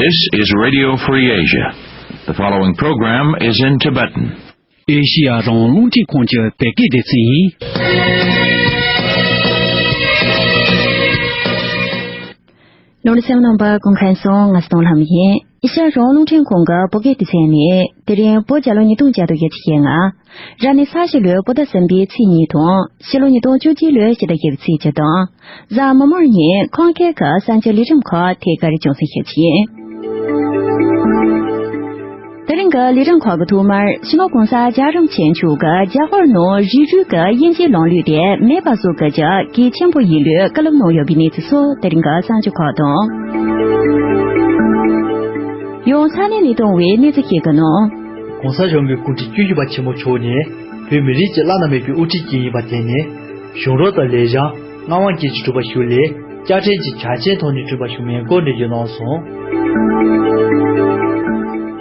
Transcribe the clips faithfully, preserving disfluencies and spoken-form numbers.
This is Radio Free Asia. The following program is in Tibetan. ཨེ་ཤི་ཡ་རང་དབང་རླུང་འཕྲིན་ཁང་གི་བོད་སྐད་སྡེ་ཚན་ཡིན། ནོར་སེམས་རྣམ་པ་སྐུ་ཁམས་བཟང་། ང་སྟོང་ལྷམ་ཡིན། ཨེ་ཤ་ཡ་རང་དབང་རླུང་འཕྲིན་ཁང་གི་བོད་སྐད་སྡེ་ཚན་ནས་དེ་རིང་བོད་རྒྱལ་ལོ་ཉིས་སྟོང་བརྒྱ་དང་བརྒྱད་ཅུ་གྱ་ལྔ། རབ་གནས་གཟའ་བཞི་ལོའི་བོད་ཟླ་གསུམ་པའི་ཚེས་གཉིས་དང་། ཕྱི་ལོ་ཉིས་སྟོང་བཅུ་གཅིག་ལོའི་ཕྱི་ཟླ་བརྒྱད་པའི་ཚེས་བཅུ་དང་། གཟའ་མིག་དམར་ཉིན་ཁམས་སྐད་ཀྱི་གསར་འགྱུར་ལས་རིམ་ཁག་ཐད་ཀར་རྒྱང་སྲིང་ཞུ་རྒྱུ་ཡིན། དེ་རིང་གི་ལས་རིམ་ཁག་གི་ཐོག་མར་སྤྱི་ནོར་གོང་ས་རྒྱལ་བ་རིན་པོ་ཆེ་མཆོག་གིས་རྒྱ་གར་ནང་རིགས་རུས་ཀྱི་དབྱེ་འབྱེད་ལམ་ལུགས་དེ་མེད་པ་བཟོ་དགོས་རྒྱུ་གལ་ཆེན་པོ་ཡིན་ལུགས་བཀའ་སློབ་གནང་ཡོད་པའི་གནས་ཚུལ་སོགས་དེ་རིང་གི་གསར་འགྱུར་ཁག་དང་། ཡང་ས་གནས་ནས་བཏང་བའི་གནས་ཚུལ་ཞིག་གི་ནང་། ྋགོང་ས་ྋསྐྱབས་མགོན་སྐུ་ཕྲེང་བཅུ་བཞི་པ་ཆེན་པོ་མཆོག་ནི་བོད་མི་རིགས་ཀྱི་བླ་ན་མེད་པའི་དབུ་ཁྲིད་ཅིག་ཡིན་པར་བརྟེན་ནས། གཞུང་རབ་དང་ལེགས་བྱང་མངའ་དབང་སྐྱེས་ཀྱིས་གྲུབ་པ་བཞུགས་ལས། དཔྱ་ཁྲལ་གྱི་བྱ་བྱེད་ཐོག་ནས་བསྐྲུན་པ་ཞིག་མིན་སྐོར་འགྲེལ་བརྗོད་གནང་སོང་།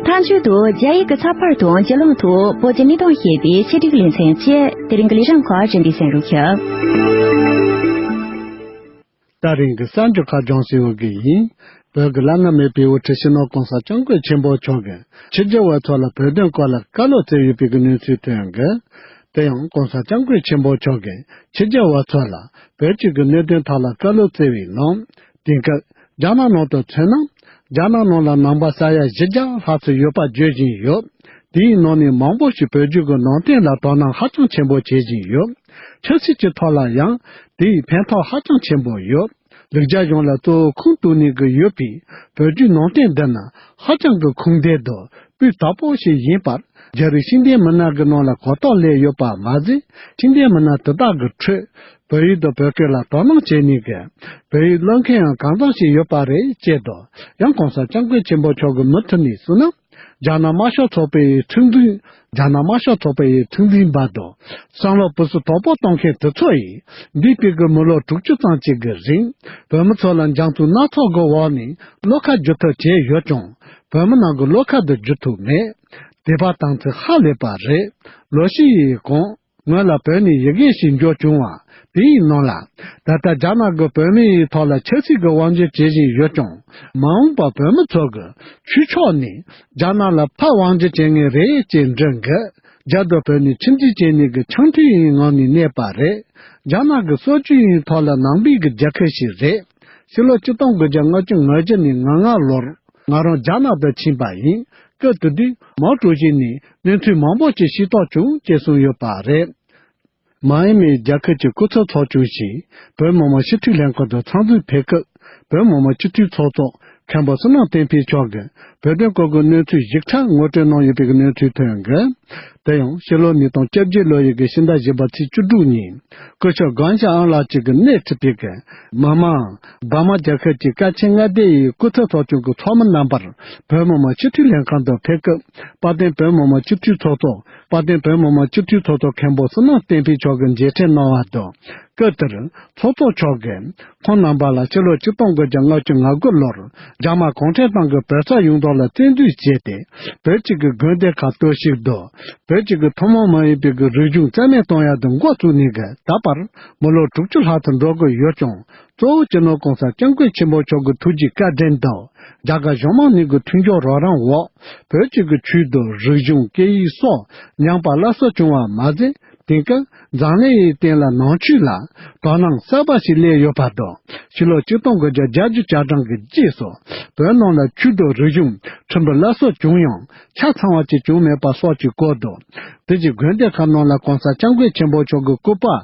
མཐའ་མཇུག་ཏུ་རྒྱ་ཡིག་གི་ཚགས་པར་དང་བརྒྱུད་ལམ་ཐོག་བོད་ཀྱི་གནས་སྟངས་ཤེས་པའི་ཆེད་སྒྲིག་ལེ་ཚན་བཅས་དེ་རིང་གི་ལས་རིམ་ཁག་རིམ་པས་གསན་རོགས་ཞུ། ད་རིང་གི་གསར་འགྱུར་ཁག་སྦྱོང་སྲིད་འོས་ཀྱི་ཡིན། བོད་ཀྱི་བླ་ན་མེད་པའི་དབུ་ཁྲིད་སྤྱི་ནོར་ྋགོང་ས་ྋསྐྱབས་མགོན་ཆེན་པོ་མཆོག་གིས་ཕྱི་རྒྱལ་བ་ཚོ་ལ་བོད་དོན་སྐོར་ལ་བཀའ་སློབ་སྩལ་ཡོད་པའི་གནས་ཚུལ་ཐོན་གི། དེ་ཡང་ྋགོང་ས་ྋསྐྱབས་མགོན་ཆེན་པོ་མཆོག་གིས་ཕྱི་རྒྱལ་བ་ཚོ་ལ་བོད་ཀྱི་གནད་དོན་ཐོག་ལ་བཀའ་སློབ་སྩལ་བའི་ནང་། དེང་སྐབས་རྒྱ་ནག་ནང་དུ་མཚོན་ན། རྒྱ་ནག་ནང་ལ་ནང་པ་ས་ཡ་བཞི་བརྒྱ་ལྷག་ཙམ་ཡོད་པ་བརྗོད་བཞིན་ཡོད། དེའི་ནང་ནས་མང་པོ་ཞིག་བོད་བརྒྱུད་ཀྱི་ནང་བསྟན་ལ་དོ་སྣང་ཧ་ཅང་ཆེན་པོ་བྱེད་བཞིན་ཡོད། ཆབ་སྲིད་ཀྱི་ཐོག་ལ་ཡང་དེའི་ཕན་ཐོགས་ཧ་ཅང་ཆེན་པོ་ཡོད། ལུག་རྒྱ་གཞུང་ལ་གཙོ་བོ་ཁུངས་གཏུགས་ནས་ཀྱི་ཡོད་པའི་བོད་བརྒྱུད་ནང་བསྟན་འདི་ནི་ཧ་ཅང་གི་ཁུངས་ལྡན་དང་སྤུས་དག་པོ་ཞིག་ཡིན་པར། རྒྱ་རིགས་ཤེས་ལྡན་མི་སྣ་གི་ནང་ལ་གོ་རྟོགས་སླེབས་ཡོད་པ་མ་ཟད། ཤེས་ལྡན་མི་སྣ་དེ་དག་གི་ཁྲོད་བོད་ཡིག་དང་བོད་སྐད་ལ་དོ་སྣང་བྱས་ནས་ཀྱི་བོད་ཡིག་ཀློག་མཁན་ཡང་གང་འཚམ་ཞིག་ཡོད་པ་རེད་ཅེས་དང་། ཡང་ྋགོང་ས་ྋསྐྱབས་མགོན་ཆེན་པོ་མཆོག་གི་མུ་མཐུད་ནས་གསུངས་ན། རྒྱ་ནག་དམར་ཤོག་ཚོགས་པའི་ཁྲིམས་འཛིན། རྒྱ་ནག་དམར་ཤོག་ཚོགས་པའི་ཁྲིམས་འཛིན་པ་དང་། བསམ་བློ་སྤུ་སུ་དོག་པོ་གཏོང་མཁན་དེ་ཚོ་ཡིས་འདས་པའི་གི་མི་ལོ་དྲུག་ཅུ་ཙམ་ཅིག་གི་རིང་། བོད་མི་ཚོ་ལ་འཇམ་རྩུབ་སྣ་ཚོགས་ཀྱི་འོག་ནས་བློ་ཁ་བསྒྱུར་ཐབས་བྱས་ཡོད་ཀྱང་། བོད་མི་རྣམས་ཀྱི་བློ་ཁ་དེ་བསྒྱུར་ཐུབ་མེད། དད་པ་དམ་ཚིག་ཧ་ལས་པ་རེད། ལོ་བཞི་ཡི་གོང་། སྔོན་ལ་བོད་ནས་ཡི་གེ་ཞིག་འབྱོར་བྱུང་བ། དེའི་ནང་ལ། ད་ལྟ་རྒྱ་ནག་གིས་བོད་མི་ཡི་ཐོག་ལ་ཆབ་སྲིད་ཀྱི་དབང་སྒྱུར་བྱེད་བཞིན་ཡོད་ཀྱང་། མ་འོངས་པར་བོད་མི་ཚོ་གིས་ཆོས་ཕྱོགས་ནས་རྒྱ་ནག་ལ་ཕར་དབང་སྒྱུར་བྱེད་ངེས་རེད་ཅེས་འདྲི་གི། རྒྱ་དང་བོད་ནས་ཁྱིམ་མཚེས་བྱས་ནས་ཀྱི་འཆམ་མཐུན་ཡི་ངང་ནས་གནས་པ་རེད། རྒྱ་ནག་གི་སྲོལ་རྒྱུན་ཡི་ཐོག་ལ་ནང་པའི་གི་རྒྱལ་ཁབ་ཞིག་རེད། ཕྱི་ལོ་ཆིག་སྟོང་དགུ་བརྒྱ་ལྔ་བཅུ་ང་བཞི་ནས་ང་ལྔ་ལོར། ང་རང་རྒྱ་ནག་ཏུ་ཕྱིན་པ་ཡིན། སྐབས་དེ་དུས་མའོ་ཀྲུའུ་ཞི་ནས་གནས་ཚུལ་མང་པོ་ཞིག་ཤེས་རྟོགས་བྱུང་ཅེས་གསུངས་ཡོད་པ་རེད། མ་ཡ་མི་རྒྱལ་ཁབ་ཀྱི་སྐུ་ཚབ་ཚོགས་ཆུང་ཞིག་བོད་མི་མང་སྤྱི་འཐུས་ལྷན་ཁང་དུ་འཚམས་འདྲིར་ཕེབས་སྐབས། བོད་མི་མང་སྤྱི་འཐུས་ཚོགས་གཙོ་མཁན་པོ་བསོད་ནམས་བསྟན་འཕེལ་མཆོག་གིས་བོད་དོན་སྐོར་གྱི་གནས་ཚུལ་ཞིབ་ཕྲ་ངོ་སྤྲོད་གནང་ཡོད་པའི་གནས་ཚུལ་ཐོན་གི། དེ་ཡང་ཕྱི་ལོ་ཉིས་སྟོང་བཅོ་བརྒྱད་ལོ་ཡི་གི་ཕྱི་ཟླ་བཞི་པ་ཚེས་བཅུ་དྲུག་ཉིན། སྐུ་ཞབས་སྒང་ཞ་ཨན་ལགས་ཀྱིས་སྣེ་ཁྲིད་པའི་གི། མི་དམངས། འབར་མ་རྒྱལ་ཁབ་ཀྱི་སྐད་ཆེན་མངའ་སྡེ་ཡི་སྐུ་ཚབ་ཚོགས་ཆུང་གི་ཚོགས་མི་རྣམ་པར། བོད་མི་མང་སྤྱི་འཐུས་ལྷན་ཁང་དུ་ཕེབས་སྐབས། དཔལ་ལྡན་བོད་མི་མང་སྤྱི་འཐུས་ཚོགས་གཙོ། དཔལ་ལྡན་བོད་མི་མང་སྤྱི་འཐུས་ཚོགས་གཙོ་མཁན་པོ་བསོད་ནམས་བསྟན་འཕེལ་མཆོག་གིས་མཇལ་འཕྲད་གནང་བ་དང་། སྐབས་དེར། ཚོགས་གཙོ་མཆོག་གིས། ཁོང་རྣམ་པ་ལ་ཕྱི་ལོ་ཆིག་སྟོང་དགུ་བརྒྱ་ལྔ་བཅུ་ང་དགུ་ལོར། རྒྱ་དམར་གུང་ཁྲན་ཏང་གིས་བོད་ས་ཡོངས་རྫོགས་ལ་བཙན་འཛུལ་བྱས་ཏེ། བོད་ཀྱི་དགོན་སྡེ་ཁག་གཏོར་བཤིག་དང་། བོད་ཀྱི་ཐུན་མོང་མ་ཡིན་པའི་རིག་གཞུང་རྩ་མེད་གཏོང་ཡ་དེ་འགོ་བཙུགས་ནས་ཀྱི་ད་བར་མི་ལོ་དྲུག་ཅུ་ལྷག་ཙམ་འགྲོ་གི་ཡོད་ཀྱང་། གཙོ་བོ་སྤྱི་ནོར་གོང་ས་སྐྱབས་མགོན་ཆེན་པོ་མཆོག་གི་ཐུགས་རྗེ་བཀའ་དྲིན་དང་། རྒྱ་གར་གཞུང་མང་གཉིས་ཀྱི་མཐུན་སྦྱོར་རོགས་རམ་འོག་བོད་ཀྱི་ཆོས་དང་རིག་གཞུང་སྐད་ཡིག་སོགས་ཉམས་པ་སླར་གསོ་བྱུང་བ་མ་ཟད། དེང་སྐབས་འཛམ་གླིང་ཡི་སྟེང་ལ་ནང་ཆོས་ལ་དོ་སྣང་གསར་པ་ཞིག་སླེབས་ཡོད་པ་དང་། ཕྱི་ལོ་ཆིག་སྟོང་དགུ་བརྒྱ་བརྒྱད་ཅུ་གྱ་གྲངས་ཀྱི་རྗེས་སུ་བོད་ནང་ལ་ཆོས་དང་རིག་གཞུང་ཁྲིམས་སྒྲིག་སླར་གསོ་བྱུང་ཡང་ཆ་ཚང་བ་ཅིག་བྱུང་མེད་པ་སོགས་ཀྱི་སྐོར་དུ། དེ་བཞིན་དགོན་སྡེ་ཁག་ནང་ལ་གོང་ས་སྐྱབས་མགོན་ཆེན་པོ་མཆོག་གི་སྐུ་པར།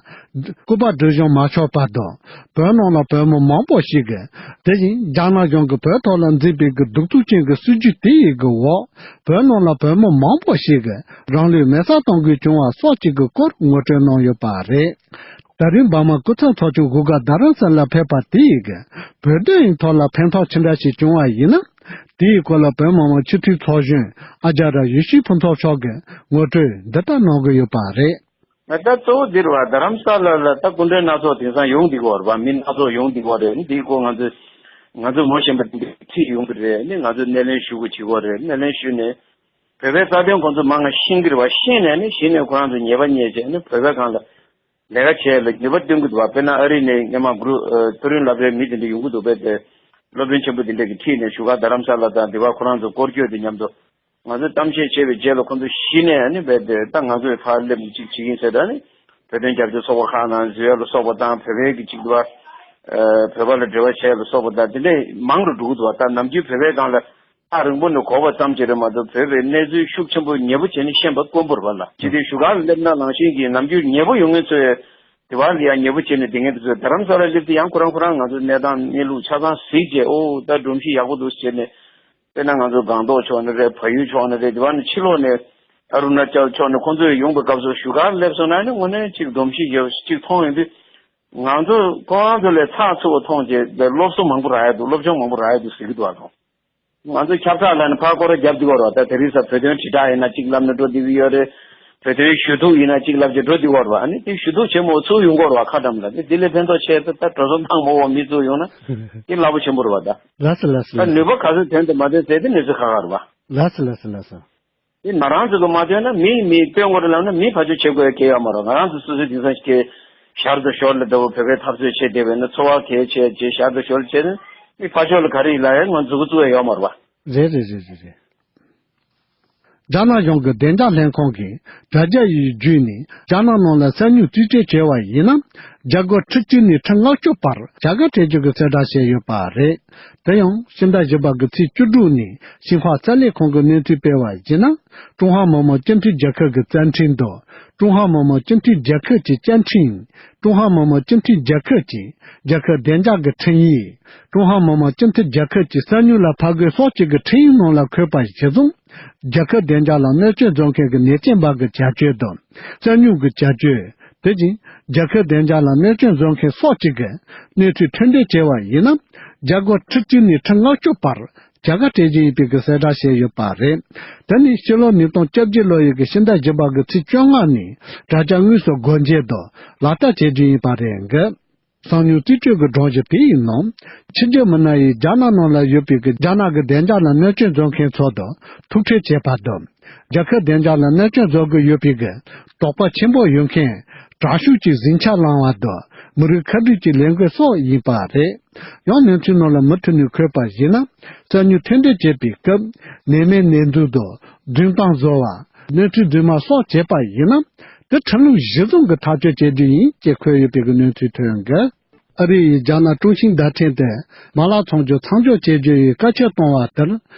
སྐུ་པར་སྒྲིག་གཞུང་མ་ཆགས་པ་དང་། བོད་ནང་ལ་བོད་མི་མང་པོ་ཞིག་གིས། དེ་བཞིན་རྒྱ་ནག་གཞུང་གིས་བོད་ཐོག་ལ་འཛིན་པའི་གི་གདུག་རྩུབ་ཅན་གྱི་སྲིད་བྱུས་དེ་ཡི་གི་འོག་བོད་ནང་ལ་བོད་མི་མང་པོ་ཞིག་གིས་རང་ལུས་མེར་སྲེག་གཏོང་དགོས་བྱུང་བ་སོགས་ཀྱི་གི་སྐོར་ངོ་སྤྲོད་གནང་ཡོད་པ་རེད། ད་རིང་འབར་མ་སྐུ་ཚབ་ཚོགས་ཆུང་གུ་ག་རྡ་རམ་ས་ལ་ཕེབས་པ་དེ་ཡི་གི་བོད་དོན་ཡི་ཐོག་ལ་ཕན་ཐོགས་ཅི་འདྲ་ཞིག་བྱུང་བ་ཡིན་ན། དེའི་སྐོར་ལ་བོད་མི་མང་སྤྱི་འཐུས་ཚོགས་གཞོན་ཨ་ཅཱ་ར་ཡེ་ཤེས་ཕུན་ཚོགས་མཆོག་གིས་ངོ་སྤྲོད་འདི་ལྟར་གནང་གི་ཡོད་པ་རེད། ད་གཙོ་བོ་འདིར་བ་རྡ་རམ་ས་ལ་ལ་ད་སྐུ་མགྲོན་སྣ་ཚོགས་དེང་སང་ཡོང་བསྡད་ཀྱི་ཡོད་རེད་པ། མི་སྣ་ཚོགས་ཡོང་བསྡད་ཀྱི་ཡོད་རེད། འདིའི་སྐོར་ང་ཚོས་ང་ཚོས་ངོ་ཤེས་པ་འདི་ཁྲིད་ཡོང་གི་རེད། ནི་ང་ཚོས་སྣེ་ལེན་ཞུ་དགོས་བྱེད་ཀྱི་ཡོད་རེད། སྣེ་ལེན་ཞུས་ནས་བོད་པའི་རྩ་དོན་ཁོང་ཚོ་མང་ང་ཤེས་ཀྱི་རེད་པ། ཤེས་ནས་ནི་གཞི་ནས་ཁོ་རང་ཚོ་ཉེས་པ་རྙེད་བྱས་ནི་བོད་པའི་སྒང་ལ་ལས་ཀ་བྱས་ལ་ནུས་པ་བཏོན་གྱི་འདུག་པ། དཔེར་ན་ཨ་རི་ནས་སྔོན་མ་གུ་རུ་ཨ་ཐུ་རུན་སློབ་གྲྭའི་མི་དེ་འདྲ་ཡོང་གི་འདུག་པས། དེ་ སློབ་དཔོན་ཆེན་པོ་དེ་འདྲས་ཀྱིས་ཁྲིད་ནས་བཞུགས་སྒར་རྡ་རམ་ས་ལ་དང་དེ་བར་ཁོ་རང་ཚོ་སྐོར་སྐྱོད་དེ་མཉམ་དུ། ང་ཚོས་གཏམ་བཤད་བྱས་པའི་རྗེས་ལ་ཁོ་ཚོ་གཞི་ནས་ཨ་ནི་རྦད་དེ་ད་ང་ཚོས་ཕར་སླེབས་ནས་གཅིག་བྱེད་ཀྱིན་ཟེར། ད་ནི་བོད་དོན་རྒྱབ་སྐྱོར་ཚོགས་པ་ཁག་ནང་འཛུལ་ཡ་ལ་སོགས་པ་དང་། བོད་པའི་གི་གཅིག་བ་བོད་པ་ལ་འབྲེལ་བ་བྱས་ལ་སོགས་པ་དང་དེ་འདྲས་མང་རུ་འགྲོ་གི་འདུག་བ། ད་ནམ་རྒྱུན་བོད་པའི་སྒང་ལ་ཐག་རིང་པོ་ནས་གོ་བ་ཙམ་ཅིག་རེད་མ་གཏོགས་བོད་པའི་གནས་ཚུལ་ཤུགས་ཆེན་པོ་ཉེ་པོ་བྱས་ནས་ཤེས་པ་དཀོན་པོ་རེད་བ་ལ། ཅི་སྟེ་བཞུགས་སྒར་ལ་སླེབས་ན་ནང་བཞིན་གྱི་ནམ་རྒྱུན་ཉེ་པོ་ཡོང་མཁན་ཚོས་དེ་བ་ལ་ཡང་ཉེ་པོ་བྱས་ནས་བསྡད་མཁན་དེ་ཚོས་རྡ་རམ་ས་ལ་སླེབས་དུས་ཡང་ཁོ་རང་ཁོ་རང་ང་ཚོའི་གནས་སྟངས་གནས་ལུགས་ཆ་ཚང་གཟིགས་བྱས། ཨོ་ད་སྒྲོམ་གཞི་ཡག་པོ་འདུག་ཟེར་ནས། དཔེར་ན་ང་ཚོ་སྒང་ཏོག་ཕྱོགས་ནས་རེད། བལ་ཡུལ་ཕྱོགས་ནས་རེད། དེ་བ་ནས་ཕྱི་ལོགས་ནས་ཨ་རུ་ན་ཅལ་ཕྱོགས་ནས་ཁོང་ཚོས་ཡོང་པའི་སྐབས་སུ་བཞུགས་སྒར་སླེབས་སོང་ན་ནི་དངོས་གནས་ཅིག་སྒྲོམ་གཞི་ཡོད་ཅིག་མཐོང་ཡོང་དུས། ང་ཚོ་ཁོང་ཚོ་ལས་ཚགས་ཚུད་པ་མཐོང་རྗེས་སློབ་གསོ་མང་པོ་རག་ཡ་འདུག་སློབ་སྦྱོང་མང་པོ་རག་ཡ་འདུག་ཟེར་གྱི་འདུག་བ་དང་། ང་ཚོ་ཁྱབ་བསྒྲགས་ལ་ནི་ཕར་སྐོར་ར་རྒྱབ་འདི་བར་བ། ད་དེ་རིང་སང་བོད་དོན་དྲིལ་བསྒྲགས་ཡིན་ན་གཅིག་ལབ་ནས་འགྲོ་བསྡད་ཀྱི་ཡོད་རེད། བོད་དོན་ཞུ་གཏུག་ཡིན་ན་གཅིག་ལབ་བྱས་འགྲོ་བསྡད་བར་བ། ཨ་ནི་དེ་ཞུ་གཏུག་ཆེན་མོ་ཚུགས་ཡོང་གི་བར་བ། ཁ་འགྲམ་ལ་དེ་དེ་ལས་ཕན་ཐོགས་ཆེ་ད་ད་འགྲོ་སོང་བཏང་མ་འོང་མི་ཚུགས་ཡོང་ན་དེ་རླབས་པོ་ཆེན་པོ་རེད་བ་ད། ལགས་སོ་ལགས་སོ་ད་ལགས་སོ། ནུས་པ་ག་ཚོད་ཐོན་དེ་མ་ཐོན་ཟེར་དེ་གནས་ཚུལ་ཁག་ཁག་རེད་བ། ལགས་སོ་ལགས་སོ་ལགས་སོ། དེ་ང་རང་ཚོ་གི་མ་ཐོན་ན་མིའི་མི་སྟོན་དགོས་རེད་ལབ་ན་མི་ཕར་ཕྱོགས་བྱེད་དགོས་ཡ་གལ་ཡོད་མ་རེད། ང་རང་ཚོ་སོ་སོའི་དེང་སང་ཞིག་གི་ཞར་དང་ཞོར་ལ་ད་བོད་པའི་འཐབ་རྩོད་བྱེད་བསྡད་པའི་ན་འཚོ་བ་གལ་ཆེ་ཆེ་ཞར་དང་ཞོར་ལ་བྱས་ན་མི་ཕར་ཕྱོགས་ལ་ག་རེ་ཡིན་ལབ་ཡ་ང་མཛུ་གུ་བཙུགས་ཡ་ཡོད་མ་རེད་བ། རེད་རེད་རེད་རེད་རེད། རྒྱ་ནག་གཞུང་གི་བདེ་འཇགས་ལྷན་ཁང་གིས་དྲ་རྒྱ་ཡི་བརྒྱུད་ནས་རྒྱ་ནག་ནང་ལ་གསར་རྙོག་རྩིས་སྤྲོད་བྱས་པ་ཡིན་ན། རྒྱ་སྒོར་ཁྲི་གཅིག་ནས་ཁྲི་ལྔ་བཅུ་བར་བྱ་དགའ་སྤྲད་རྒྱུ་གི་གསལ་བསྒྲགས་བྱས་ཡོད་པ་རེད། དེ་ཡང་ཕྱི་ཟླ་བཞི་པ་གི་ཚེས་བཅུ་དྲུག་ཉིན་ཤིན་ཧྭ་གསར་ལས་ཁང་གིས་གནས་ཚུལ་སྤེལ་བར་གཞིགས་ན། ཀྲུང་ཧྭ་མི་དམངས་སྤྱི་མཐུན་རྒྱལ་ཁབ་ཀྱི་རྩ་ཁྲིམས་དང་། ཀྲུང་ཧྭ་མི་དམངས་སྤྱི་མཐུན་རྒྱལ་ཁབ་ཀྱི་བཅའ་ཁྲིམས། ཀྲུང་ཧྭ་མི་དམངས་སྤྱི་མཐུན་རྒྱལ་ཁབ་ཀྱི་རྒྱལ་ཁབ་བདེ་འཇགས་ཀྱི་ཁྲིམས་ཡིག་ཀྲུང་ཧྭ་མི་དམངས་སྤྱི་མཐུན་རྒྱལ་ཁབ་ཀྱི་གསར་རྙོག་ལ་ཕབ་སྒོས་སོགས་བཅས་ཀྱི་ཁྲིམས་ཡིག་ནང་ལ་འཁོད་པ་གཞིར་བཟུང་། རྒྱལ་ཁབ་བདེ་འཇགས་ལ་གནོད་སྐྱོན་བཟོ་མཁན་གྱི་ཉེས་ཅན་པ་གི་བྱ་སྤྱོད་དང་། གསར་རྙོག་གི་བྱ་སྤྱོད། དེ་བཞིན་རྒྱལ་ཁབ་བདེ་འཇགས་ལ་གནོད་སྐྱོན་བཟོ་མཁན་སོགས་བཅས་ཀྱི་གནས་ཚུལ་ཐོན་འབྲས་བྱས་པ་ཡིན་ན། རྒྱ་སྒོར་ཁྲི་གཅིག་ནས་ཁྲི་ལྔ་བཅུ་བར་བྱ་དགའ་སྤྲད་རྒྱུ་ཡིན་པའི་གི་གསལ་བསྒྲགས་བྱས་ཡོད་པ་རེད། དེ་ནི་ཕྱི་ལོ་ཉིས་སྟོང་བཅོ་བརྒྱད་ལོ་ཡི་གི་ཕྱི་ཟླ་བཞི་པ་གི་ཚེས་བཅོ་ལྔ་ཉིན་དྲ་རྒྱ་དངོས་སུ་སྒོ་འབྱེད་དང་ལག་བསྟར་བྱེད་རྒྱུ་ཡིན་པ་རེད་འདུག་གསར་རྙོག་རྩིས་སྤྲོད་ཀྱི་སྒྲོམ་གཞི་དེའི་ནང་། ཕྱི་རྒྱལ་མི་སྣ་ཡིས་རྒྱ་ནག་ནང་ལ་ཡོད་པའི་གི་རྒྱ་ནག་གི་བདེ་འཇགས་ལ་གནོད་སྐྱོན་བཟོ་མཁན་ཚོ་དང་ཐུག་འཕྲད་བྱས་པ་དང་། རྒྱལ་ཁབ་བདེ་འཇགས་ལ་གནོད་སྐྱོན་བཟོ་དགོས་ཡོད་པའི་གི་དོགས་པ་ཆེན་པོ་ཡོད་མཁན་དྲག་ཤུགས་ཀྱི་ཟིང་ཆ་སློང་བ་དང་མི་རིགས་ཁ་བྲལ་གྱི་ལས་འགུལ་སོགས་ཡིན་པ་རེད། ཡང་གནས་ཚུལ་ནང་ལ་མུ་མཐུད་ནས་འཁོད་པར་གཞིགས་ན། གསར་རྙོག་ཐོན་འབྲས་བྱེད་པའི་སྐབས་ནད་མེད་ནད་འཛུགས་དང་རྫུན་གཏམ་བཟོ་བ། གནོད་འཚེ་རྫུན་མ་སོགས་བྱས་པ་ཡིན་ན། དེ་ཁྲིམས་ལུགས་གཞིར་བཟུང་གི་ཐག་གཅོད་བྱེད་རྒྱུ་ཡིན་ཅེས་འཁོད་ཡོད་པའི་གནས་ཚུལ་ཐོན་འདུག་ཨ་རི་ཡིས་རྒྱ་ནག་ཀྲུང་ཤིན་བརྡ་འཕྲིན་དེ་མ་ལག་མཚམས་སྦྱོར་མཚམས་འཇོག་བྱེད་རྒྱུ་ཡི་བཀའ་ཁྱབ་བཏང་བ་ལྟར།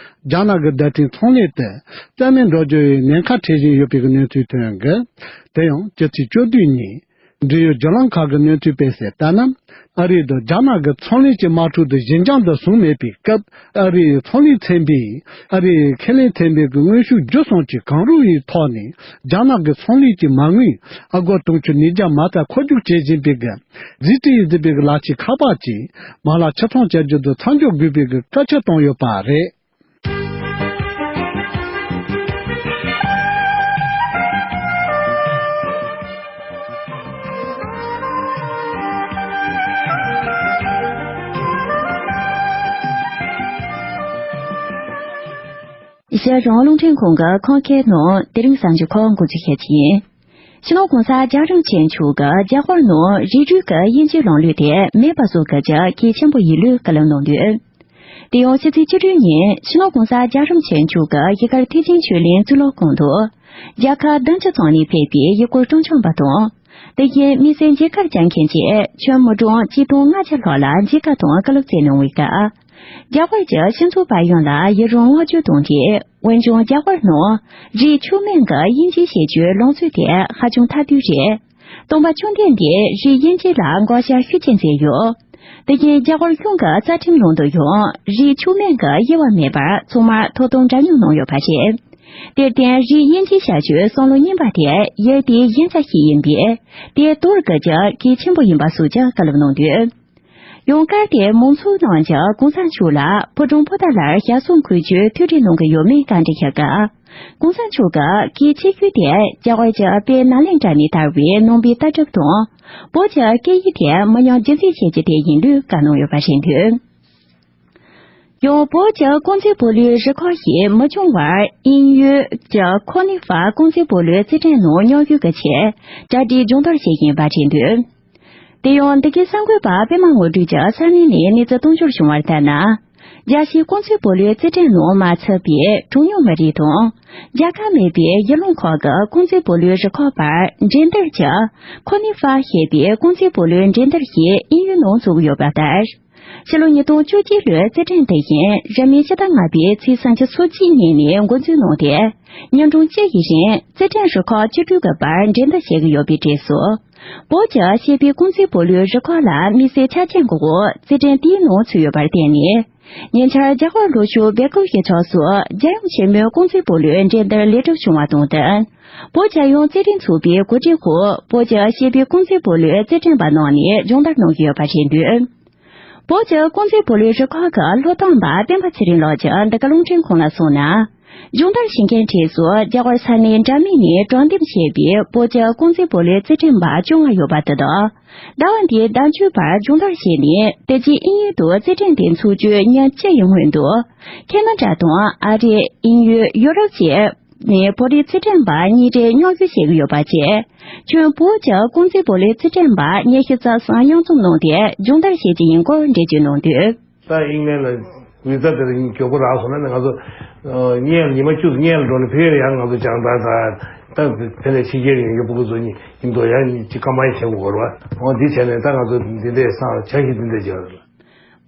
རྒྱ་ནག་གི་བརྡ་འཕྲིན་ཚོང་ལས་དེ་རྩ་མེད་འགྲོ་རྒྱུ་ཡི་ཉེན་ཁ་འཕྲད་བཞིན་ཡོད་པའི་གནས་ཚུལ་ཐོན་འདུག་དེ་ཡང་ཕྱི་ཚེས་བཅུ་བདུན་ཉིན། འབྲེལ་ཡོད་བརྒྱུད་ལམ་ཁག་གི་གནས་ཚུལ་སྤེལ་གསལ་ལྟར་ན། ཨ་རི་དང་རྒྱ་ནག་གི་ཚོང་ལས་ཀྱི་དམག་འཁྲུག་དེ་ཞི་འཇམ་དུ་བཟུང་མེད་པའི་སྐབས། ཨ་རིའི་ཚོང་ལས་ཚན་པས་ཨ་རིའི་ཁེ་ལས་ཚན་པའི་གི་དངོས་ཤུགས་བརྒྱུད་གསུམ་གྱི་གང་རུང་ཡི་ཐོག་ནས་རྒྱ་ནག་གི་ཚོང་ལས་ཀྱི་མ་དངུལ་ཨ་སྒོར་དུང་ཕྱུར་ཉིས་བརྒྱ་མ་ཟད་མཁོ་སྒྱུར་བྱེད་བཞིན་པའི་གི་རྫས་དྲི་ཡིས་བརྫིས་པའི་གི་ལག་ཆས་ཁག་པ་ཅིག་མ་ལག་ཕྱིར་ཚོང་བྱ་རྒྱུ་དེ་མཚམས་འཇོག་དགོས་པའི་གི་བཀའ་ཁྱབ་བཏང་ཡོད་པ་རེད། གཞན་རང་རླུང་འཕྲིན་ཁང་གི་ཁམས་སྐད་ནང་དེ་རིང་གསར་འགྱུར་ཁག་འགོ་འཛུགས་བྱེད་ཀྱི་ཡིན། སྤྱི་ནོར་༸གོང་ས་༸རྒྱལ་བ་རིན་པོ་ཆེ་མཆོག་གིས་རྒྱ་གར་ནང་རིགས་རུས་ཀྱི་དབྱེ་འབྱེད་ལམ་ལུགས་དེ་མེད་པ་བཟོ་དགོས་ཀྱི་གལ་ཆེན་པོ་ཡིན་ལུགས་བཀའ་སློབ་གནང་དོན། དེ་ཡང་ཕྱི་ཚེས་བཅུ་དྲུག་ཉིན་སྤྱི་ནོར་༸གོང་ས་༸རྒྱལ་བ་རིན་པོ་ཆེ་མཆོག་གིས་གཞིས་སྒར་ཐེག་ཆེན་ཆོས་གླིང་གཙུག་ལག་ཁང་དུ། རྒྱལ་ཁབ་བདུན་ཅུ་ཙམ་ནས་ཕེབས་པའི་ཡུལ་སྐོར་སྤྲོ་འཆམ་པ་དང་། དེ་བཞིན་དམིགས་བསལ་མཇལ་ཁར་བཅར་མཁན་བཅས་ཁྱོན་མི་གྲངས་ཆིག་སྟོང་ལྔ་བརྒྱ་ལྷག་ལ་མཇལ་ཁ་དང་བཀའ་སློབ་སྩལ་གནང་བའི་སྐབས། རྒྱ་གར་གྱི་སྤྱི་ཚོགས་པ་ཡོངས་ལ་ཡི་རང་བསྔགས་བརྗོད་དང་འབྲེལ། འོན་ཀྱང་རྒྱ་གར་ནང་རིགས་མཆོག་དམན་གྱི་དབྱེ་འབྱེད་བྱེད་རྒྱུའི་ལམ་སྲོལ་དེ་ཧ་ཅང་ཐ་དད་རེད། སྟོན་པ་བཅོམ་ལྡན་འདས་རིགས་དབྱེ་འབྱེད་ལ་བཀག་ཆ་ཤུགས་ཆེ་མཛད་ཡོད། དེ་བཞིན་རྒྱ་གར་གཞུང་གི་རྩ་ཁྲིམས་ནང་དུ་ཡང་རིགས་མཆོག་དམན་གྱི་དབྱེ་བ་མེད་པར་ཚང་མར་ཐོབ་ཐང་འདྲ་མཉམ་གནང་ཡོད་པ་རེད། དེར་བརྟེན་རིགས་དབྱེ་འབྱེད་བྱ་རྒྱུའི་བསམ་བློ་རྙིང་པ་དེ་ཡུལ་དེའི་ཡིན་ས་ཞིག་ཡིན་པས་དེ་དོར་དགོས་རྒྱུ་གལ་ཆེན་པོ་ཡིན་པ་སོགས་ཀྱི་བཀའ་སློབ་གནང་དོན། ཡང་སྐབས་དེར་མང་ཚོགས་རྣམས་ཀྱིས་༸གོང་ས་མཆོག་ལ་ཕོ་བྲང་པོ་ཏཱ་ལར་ཞལ་གསུང་འཁོད་རྒྱུའི་ཐུགས་འདྲི་གནང་གི་ཡོད་མེད་བཀའ་འདྲི་བྱས་སྐབས། ༸གོང་ས་མཆོག་གིས་གལ་ཆེ་ཤོས་དེ་རྒྱ་གར་གྱི་དཔལ་ནཱ་ལེནྡྲ་ནས་དར་བའི་ནང་པའི་ལྟ་གྲུབ་དང་། བོད་ཀྱི་སྐད་ཡིག་དེ་མི་ཉམས་རྒྱུན་འཛིན་བྱེད་རྒྱུ་དེ་ཡིན་ལུགས་བཀའ་གནང་ཡོད་པ་རེད་འདུག་ཡང་བོད་ཀྱི་ཀོང་ཙེ་སྤོ་ལོའི་རུ་ཁག་གིས་མི་ཆུང་བར་དབྱིན་ཡུལ་གྱི་ཁོ་ནི་ཧྥ་ཀོང་ཙེ་སྤོ་ལོའི་རྩེད་འགྲན་ནང་མཉམ་ཞུགས་ཀྱི་ཆེད་གྲ་སྒྲིག་སྦྱོང་བརྡར་བྱེད་བཞིན་པ་རེད་འདུག་དེ་ཡང་འདི་གའི་གསར་འགོད་པ་པད་མ་དངོས་གྲུབ་ཀྱིས་ས་གནས་ནས་གནས་ཚུལ་གཏོང་ཕྱོགས་བྱུང་བར་ལྟར་ན། རྒྱལ་སྤྱིའི་ཀུང་ཙི་བུ་ལོན་རྩེད་འགྲན་ནང་མ་ཚུད་པའི་གྲངས་ཉུང་མི་རིགས་དང་། རྒྱལ་ཁབ་མེད་པའི་ཡུལ་ལུང་ཁག་གི་ཀུང་ཙི་བུ་ལོན་རུ་ཁག་བར་འགྲན་བསྡུར་གྱི་ཁོ་ནི་ཧྥ་ཞེས་པའི་ཀུང་ཙི་བུ་ལོན་འགྲན་བསྡུར་ཞིག་དབྱིན་ཡུལ་ནང་བཙུགས་ཡོད་པ་ལྟར། ཕྱི་ལོ་ཉིས་སྟོང་བཅུ་གཅིག་ལོའི་རྩེད་འགྲན་དེ་བཞིན་རིང་མིན་ཕྱི་ཟླ་ལྔ་པའི་ཚེས་སུམ་ཅུ་སོ་གཅིག་ཉིན་ནས་འགོ་འཛུགས་གནང་སྟེ། ཉིན་གྲངས་གཅིག་གི་རིང་རྩེད་འགྲན་རུ་ཁག་བཅུ་དྲུག་གི་བར་འགྲན་བསྡུར་བྱེད་ཀྱི་ཡོད་པའི་གྲས་སུ། བོད་ཀྱི་ཞེས་པའི་ཀུང་ཙི་བུ་ལོན་རུ་ཁག་ལ་དམིགས་བསལ་ཆ་རྐྱེན་གྱི་འོག་རྩེད་འགྲན་དེའི་ནང་ཚུད་ཡོད་པར་བརྟེན་ནས། ཉེ་ཆར་རྒྱ་གར་ལྷོ་ཕྱོགས་སྦེལ་ཀོབ་གཞིས་ཆགས་སུ་རྒྱལ་ཡོངས་ཆེན་མོའི་ཀུང་ཙི་བུ་ལོན་འགྲན་བསྡུར་ལེགས་གྲུབ་བྱུང་བ་དང་བསྟུན། བོད་རྒྱལ་ཡོངས་རྩེད་འགྲན་ཚོགས་པའི་གོ་སྒྲིག་འོག་བོད་ཀྱི་ཞེས་པའི་ཀུང་ཙི་བུ་ལོན་རྩེད་འགྲན་པ་རྣམས་ནས་སྦྱོང་བརྡར་གནང་གི་ཡོད་པ་རེད་འདུག་བོད་ཀྱི་ཀུང་ཙི་བུ་ལོན་རུ་ཁག་གི་སློབ་སྟོན་པ་སྤེན་པ་ཚེ་རིང་ལགས་ཀྱིས་འདི་ག་རླུང་འཕྲིན་ཁང་ལ་གསུངས་ན། སྦྱོང་བརྡར་བྱེད་མཁན་གྲས་སུ་རྒྱ་གར་ས་གནས་འདྲ་མིན་ནས་དྲང་འདེམས་བྱས་པའི་བོད་ཀྱི་ཀུང་ཙི་བུ་ལོན་རྩེད་འགྲན་པ་བཅོ་ལྔ་ཡོད་པ་དེ་དག་ཟླ་བ་འདིའི་ཟླ་མཇུག་བར་སྦྱོང་བརྡར་བྱས་ནས། དེ་རྗེས་དབྱིན་ཡུལ་དུ་རྩེད་འགྲན་དེ་འཚོགས་རྒྱུའི་ཉིན་བཅུ་ཡི་སྔོན་དུ། ཁེ་ན་ཌ་དང་ཨ་རི། དབྱིན་ཡུལ། ཡུ་རོབ་བཅས་ནས་བོད་རིགས་རྩེད་འགྲན་པ་གཉིས་རེ་མཉམ་ཞུགས་བྱེད་ཀྱི་ཡོད་པ་བཅས། ཁྱོན་བོད་ཀྱི་ཀུང་ཙི་བུ་ལོན་རྩེད་འགྲན་པ་ཉི་ཤུ་རྩ་གསུམ་མཉམ་འཛོམས་གནང་སྟེ་སྦྱོང་བརྡར་བྱེད་ཀྱི་ཡིན་སྐོར་འགྲེལ་བརྗོད་གནང་དོན། ད་ཨིང་ལན་ལ་ཝི་ཟ་དེ་ལ་མགྱོགས་པོ་རག་སོང་ན་ནི་ང་ཚོ་ཨ་སྔོན་ལ་ཉི་མ་བཅུ་སྔོན་ལ་འགྲོ་ནས་ཕེབས་ཡང་ང་ཚོ་རྒྱང་ཐག་ད་ད་དེ་ལས་ཕྱི་རྒྱལ་ཡོང་རྒྱུ་ཕྲུ་གུ་ཚོ་གཉིས་ཡིན་དོ་ཡང་གཉིས་ཀྱི་སྐར་མ་ཡི་བྱེད་དགོས་རེད་བ། འོ་འདི་བྱས་ནས་ད་ང་ཚོ་འདི་འདྲའི་སང་བྱ་ཞིག་འདི་འདྲ་བྱས་རེད།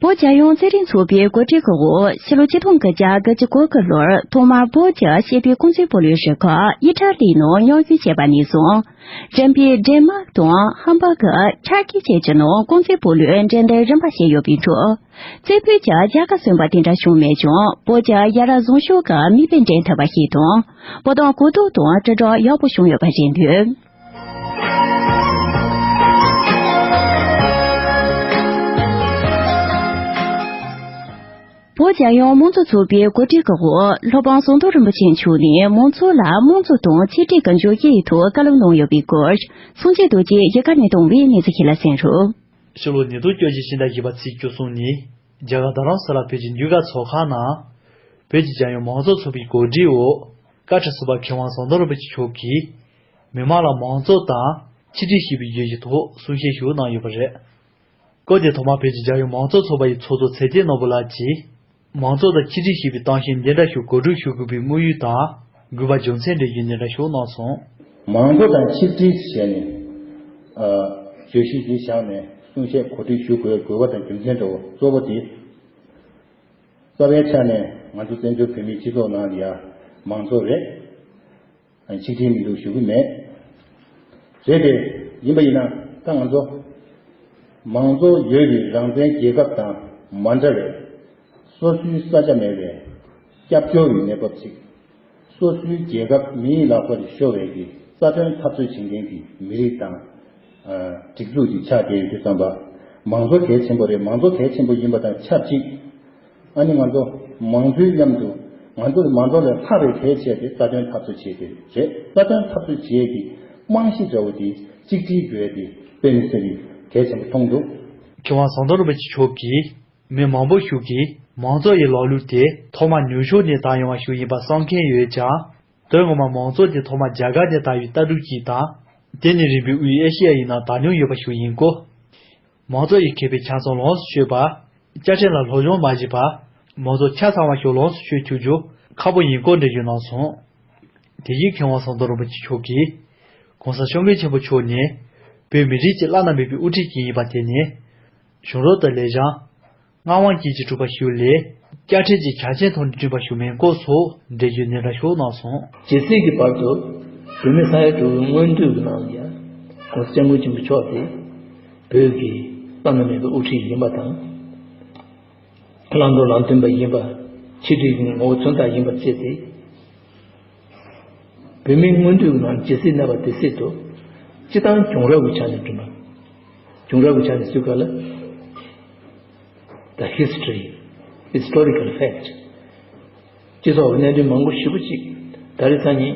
བོད་རྒྱལ་ཡོངས་རྩེད་འགྲན་ཚོགས་པའི་གོ་སྒྲིག་གི་འོག་ཕྱི་ལོ་ཆིག་སྟོང་དགུ་བརྒྱ་དགུ་བཅུ་གོ་དགུ་ལོར་ཐོག་མར་བོད་ཀྱི་ཞེས་པའི་ཀུང་ཙི་བུ་ལོན་རུ་ཁག་ཨི་ཊ་ལི་ནང་མཉམ་ཞུགས་བྱས་པ་ནས་བཟུང་། རིམ་པས་ཌེན་མཱག་དང་ཧམ་བྷག་གི་ཊར་ཀི་བཅས་ཀྱི་ནང་ཀུང་ཙི་བུ་ལོན་འགྲན་བསྡུར་རིམ་པ་བྱས་ཡོད་པའི་ཁྲོད། རྩེ་ཕུད་ཀྱི་རྒྱལ་ཁ་སོན་པ་དེ་འདྲ་བྱུང་མེད་ཀྱང་། བོད་ཀྱི་ཡ་རབས་བཟང་ཕྱོགས་ཀྱི་མིག་དཔེ་འདྲེན་ཐུབ་པ་ཞིག་དང་། བོད་དོན་གོ་རྟོགས་དང་དྲིལ་བསྒྲགས་ཡག་པོ་བྱུང་ཡོད་པ་རེད་འདུག་བོད་རྒྱལ་ཡོངས་མང་གཙོ་ཚོགས་པའི་གོ་སྒྲིག་གི་འོག་སློབ་དཔོན་ཟམ་གདོང་རིན་པོ་ཆེ་མཆོག་ནས་མང་ཚོགས་ལ་དམངས་གཙོ་དང་ཆིག་སྒྲིལ་གྱི་འཇུག་ཡིག་ཐོག་བཀའ་སློབ་གནང་ཡོད་པའི་སྐོར། སངས་རྒྱས་རྡོ་རྗེས་ཡི་གེ་ནས་བཏང་བའི་གནས་ཚུལ་ཞིག་ལ་གསན་རོགས། ཕྱི་ལོ་ཉིས་སྟོང་བཅོ་བརྒྱད་ཕྱི་ཟླ་བཞི་པ་ཚེས་བཅུ་གསུམ་ཉིན་རྒྱ་གར་རྡ་རམ་ས་ལ་བོད་ཀྱི་འདུས་སྒར་ཚོགས་ཁང་ནང་། བོད་ཀྱི་རྒྱལ་ཡོངས་མང་གཙོ་ཚོགས་པའི་གོ་སྒྲིག་འོག་བཀའ་ཁྲི་ཟུར་པ་མཁས་དབང་ཟམ་གདོང་རིན་པོ་ཆེ་མཆོག་གིས། མི་མང་ལ་མང་གཙོ་དང་ཆིག་སྒྲིལ་ཞེས་པའི་བརྗོད་གཞི་ཐོག་གསུང་བཤད་ཞུ་གནང་ཡོད་པ་རེད། སྐབས་དེར་ཐོག་མར་བོད་ཀྱི་རྒྱལ་ཡོངས་མང་གཙོ་ཚོགས་པ་ཡི་ཚོགས་གཙོ་ཚེ་བརྟན་ནོར་བུ་ལགས་ཀྱིས། མང་གཙོ་དང་ཆིག་སྒྲིལ་ཞེས་པའི་གཏམ་བཤད་འདི་འདྲ་ཞིག་གོ་སྒྲིག་ཞུ་དགོས་པའི་དམིགས་ཡུལ་དང་། དགོས་པ་རྒྱུ་མཚན་འགྲེལ་བརྗོད་འདི་འདྲ་ཞིག་གནང་སོང་། མང་གཙོ་དང་ཆིག་སྒྲིལ་ཞེས་ནས། ཨ། བརྗོད་གཞི་འདི་བཞག་ནས་གསུང་བཤད་གོ་སྒྲིག་ཞུ་དགོས་དགོས་པ་དང་རྒྱུ་མཚན་འདྲ་བོ་གཙོ་བོ་དེ། རྩ་བའི་ཆ་ནས་ང་ཚོ་བཙན་བྱོལ་བོད་མིའི་སྤྱི་ཚོགས་ནང་ལ་ཡ་མང་གཙོ་རེད། ཆིག་སྒྲིལ་མི་འདུག་ཞུ་གི་མེད། རེད་དེ། ཡིན་པ་ཡིན་ན་ད་ང་ཚོ་མང་གཙོ་ཡོད་པའི་རང་བཙན་རྒྱལ་ཁབ་དང་མ་འདྲ་བའི་སོ་སོའི་ས་ཆ་མེད་པའི་སྐྱབས་བཅོལ་བའི་གནས་བབ་ཅིག་སོ་སོའི་རྒྱལ་ཁབ་མིའི་ལག་པར་ཤོར་བའི་གི་རྩ་དོན་འཐབ་རྩོད་བྱེད་མཁན་གྱི་མི་རིགས་དང་། ཨ། སྒྲིག་འཛུགས་ཀྱི་ཆ་དེ་ཡོད་དུས་ཙམ་པ། མང་གཙོ་གལ་ཆེན་པོ་རེད། མང་གཙོ་གལ་ཆེན་པོ་ཡིན་པ་དང་ཆབས་ཅིག་ཨ་ནི་ང་ཚོ་མང་གཙོའི་མཉམ་དུ་ང་ཚོ་མང་གཙོ་ལས་ལྷག་པའི་གལ་ཆེ་དེ་རྩ་དོན་འཐབ་རྩོད་བྱེད་དེ་རེད། རྩ་དོན་འཐབ་རྩོད་བྱེད་ཀྱི་རྨང་གཞི་འདྲ་བོ་དེ་གཅིག་སྒྲིལ་དགོས་དེ་དཔེ་མི་སྲིད་པའི་གལ་ཆེན་པོ་མཐོང་འདུག་མཁས་དབང་ཟམ་གདོང་རིན་པོ་ཆེ་མཆོག་གིས། མི་མང་པོ་ཞིག་གིས་མང་གཙོ་ཡི་ལམ་ལུགས་དེ་ཐོག་མར་ནུབ་ཕྱོགས་ནས་དར་ཡོང་བ་ཞིག་ཡིན་པ་བསམ་མཁན་ཡོད་ཀྱང་། དོན་ངོ་མར་མང་གཙོ་དེ་ཐོག་མར་རྒྱ་གར་ནས་དར་བའི་ལྟ་གྲུབ་ཅིག་དང་། དེ་ནི་རིམ་པས་དབུས་ཨེ་ཤེ་ཡ་ཡི་ནང་དར་མྱོང་ཡོད་པ་ཞིག་ཡིན་སྐོར། མང་གཙོ་ཡི་མཁས་པའི་ཆ་ཚང་ལོངས་སུ་སྤྱོད་པ། བཅའ་ཁྲིམས་ལ་སློབ་སྦྱོང་མ་བྱས་པར། མང་གཙོ་ཆ་ཚང་བ་ཞིག་ལོངས་སུ་སྤྱོད་ཐུབ་རྒྱུ་ཁག་པོ་ཡིན་སྐོར་འགྲེལ་བརྗོད་གནང་སོང་། དེ་བཞིན་མཁས་དབང་ཟམ་གདོང་རིན་པོ་ཆེ་མཆོག་གིས། ༸གོང་ས་སྐྱབས་མགོན་ཆེན་པོ་མཆོག་ནི། བོད་མི་རིགས་ཀྱི་བླ་ན་མེད་པའི་དབུ་ཁྲིད་ཅིག་ཡིན་པ་དེ་ནི། གཞུང་རབ་དང་ལེགས་བྱང་། མངའ་དབང་བཅས་ཀྱིས་གྲུབ་པ་ཞིག་ལས། བཅའ་ཁྲིམས་ཀྱི་ཆ་རྐྱེན་ཐོག་ནས་བསྐྲུན་པ་ཞིག་མིན་སྐོར་སོགས་འགྲེལ་བརྗོད་འདི་འདྲ་ཞིག་གནང་སོང་། ཇི་སྲིད་ཀྱི་བར་དུ་བོད་མི་ས་ཡ་དྲུག་པོའི་མངོན་འདོད་ཀྱི་ནང་ཡང་༸གོང་ས་༸སྐྱབས་མགོན་ཆེན་པོ་མཆོག་དེ་བོད་ཀྱི་བླ་ན་མེད་པའི་དབུ་ཁྲིད་ཡིན་པ་དང་། བླང་དོར་ལ་མཐུན་པ་ཡིན་པ། ཆིག་སྒྲིལ་གྱི་ངོ་བོ་མཚོན་རྟགས་ཡིན་པ་བཅས་ཏེ། བོད་མིའི་མངོན་འདོད་ཀྱི་ནང་ཇི་སྲིད་གནས་པ་དེ་སྲིད་དུ། སྤྱིར་བཏང་བྱུང་རབས་ཀྱི་ཆ་ནས་བསྒྲུབས་པ། བྱུང་རབས་ཀྱི་ཆ་ནས་ཚུལ་ག་ལ། The history, historical fact. སྤྱི་ཚོགས་ཀྱི་གནད་དོན་མང་པོ་ཞེ་པོ་ཅིག་ད་རེས་ཐ་སྙད།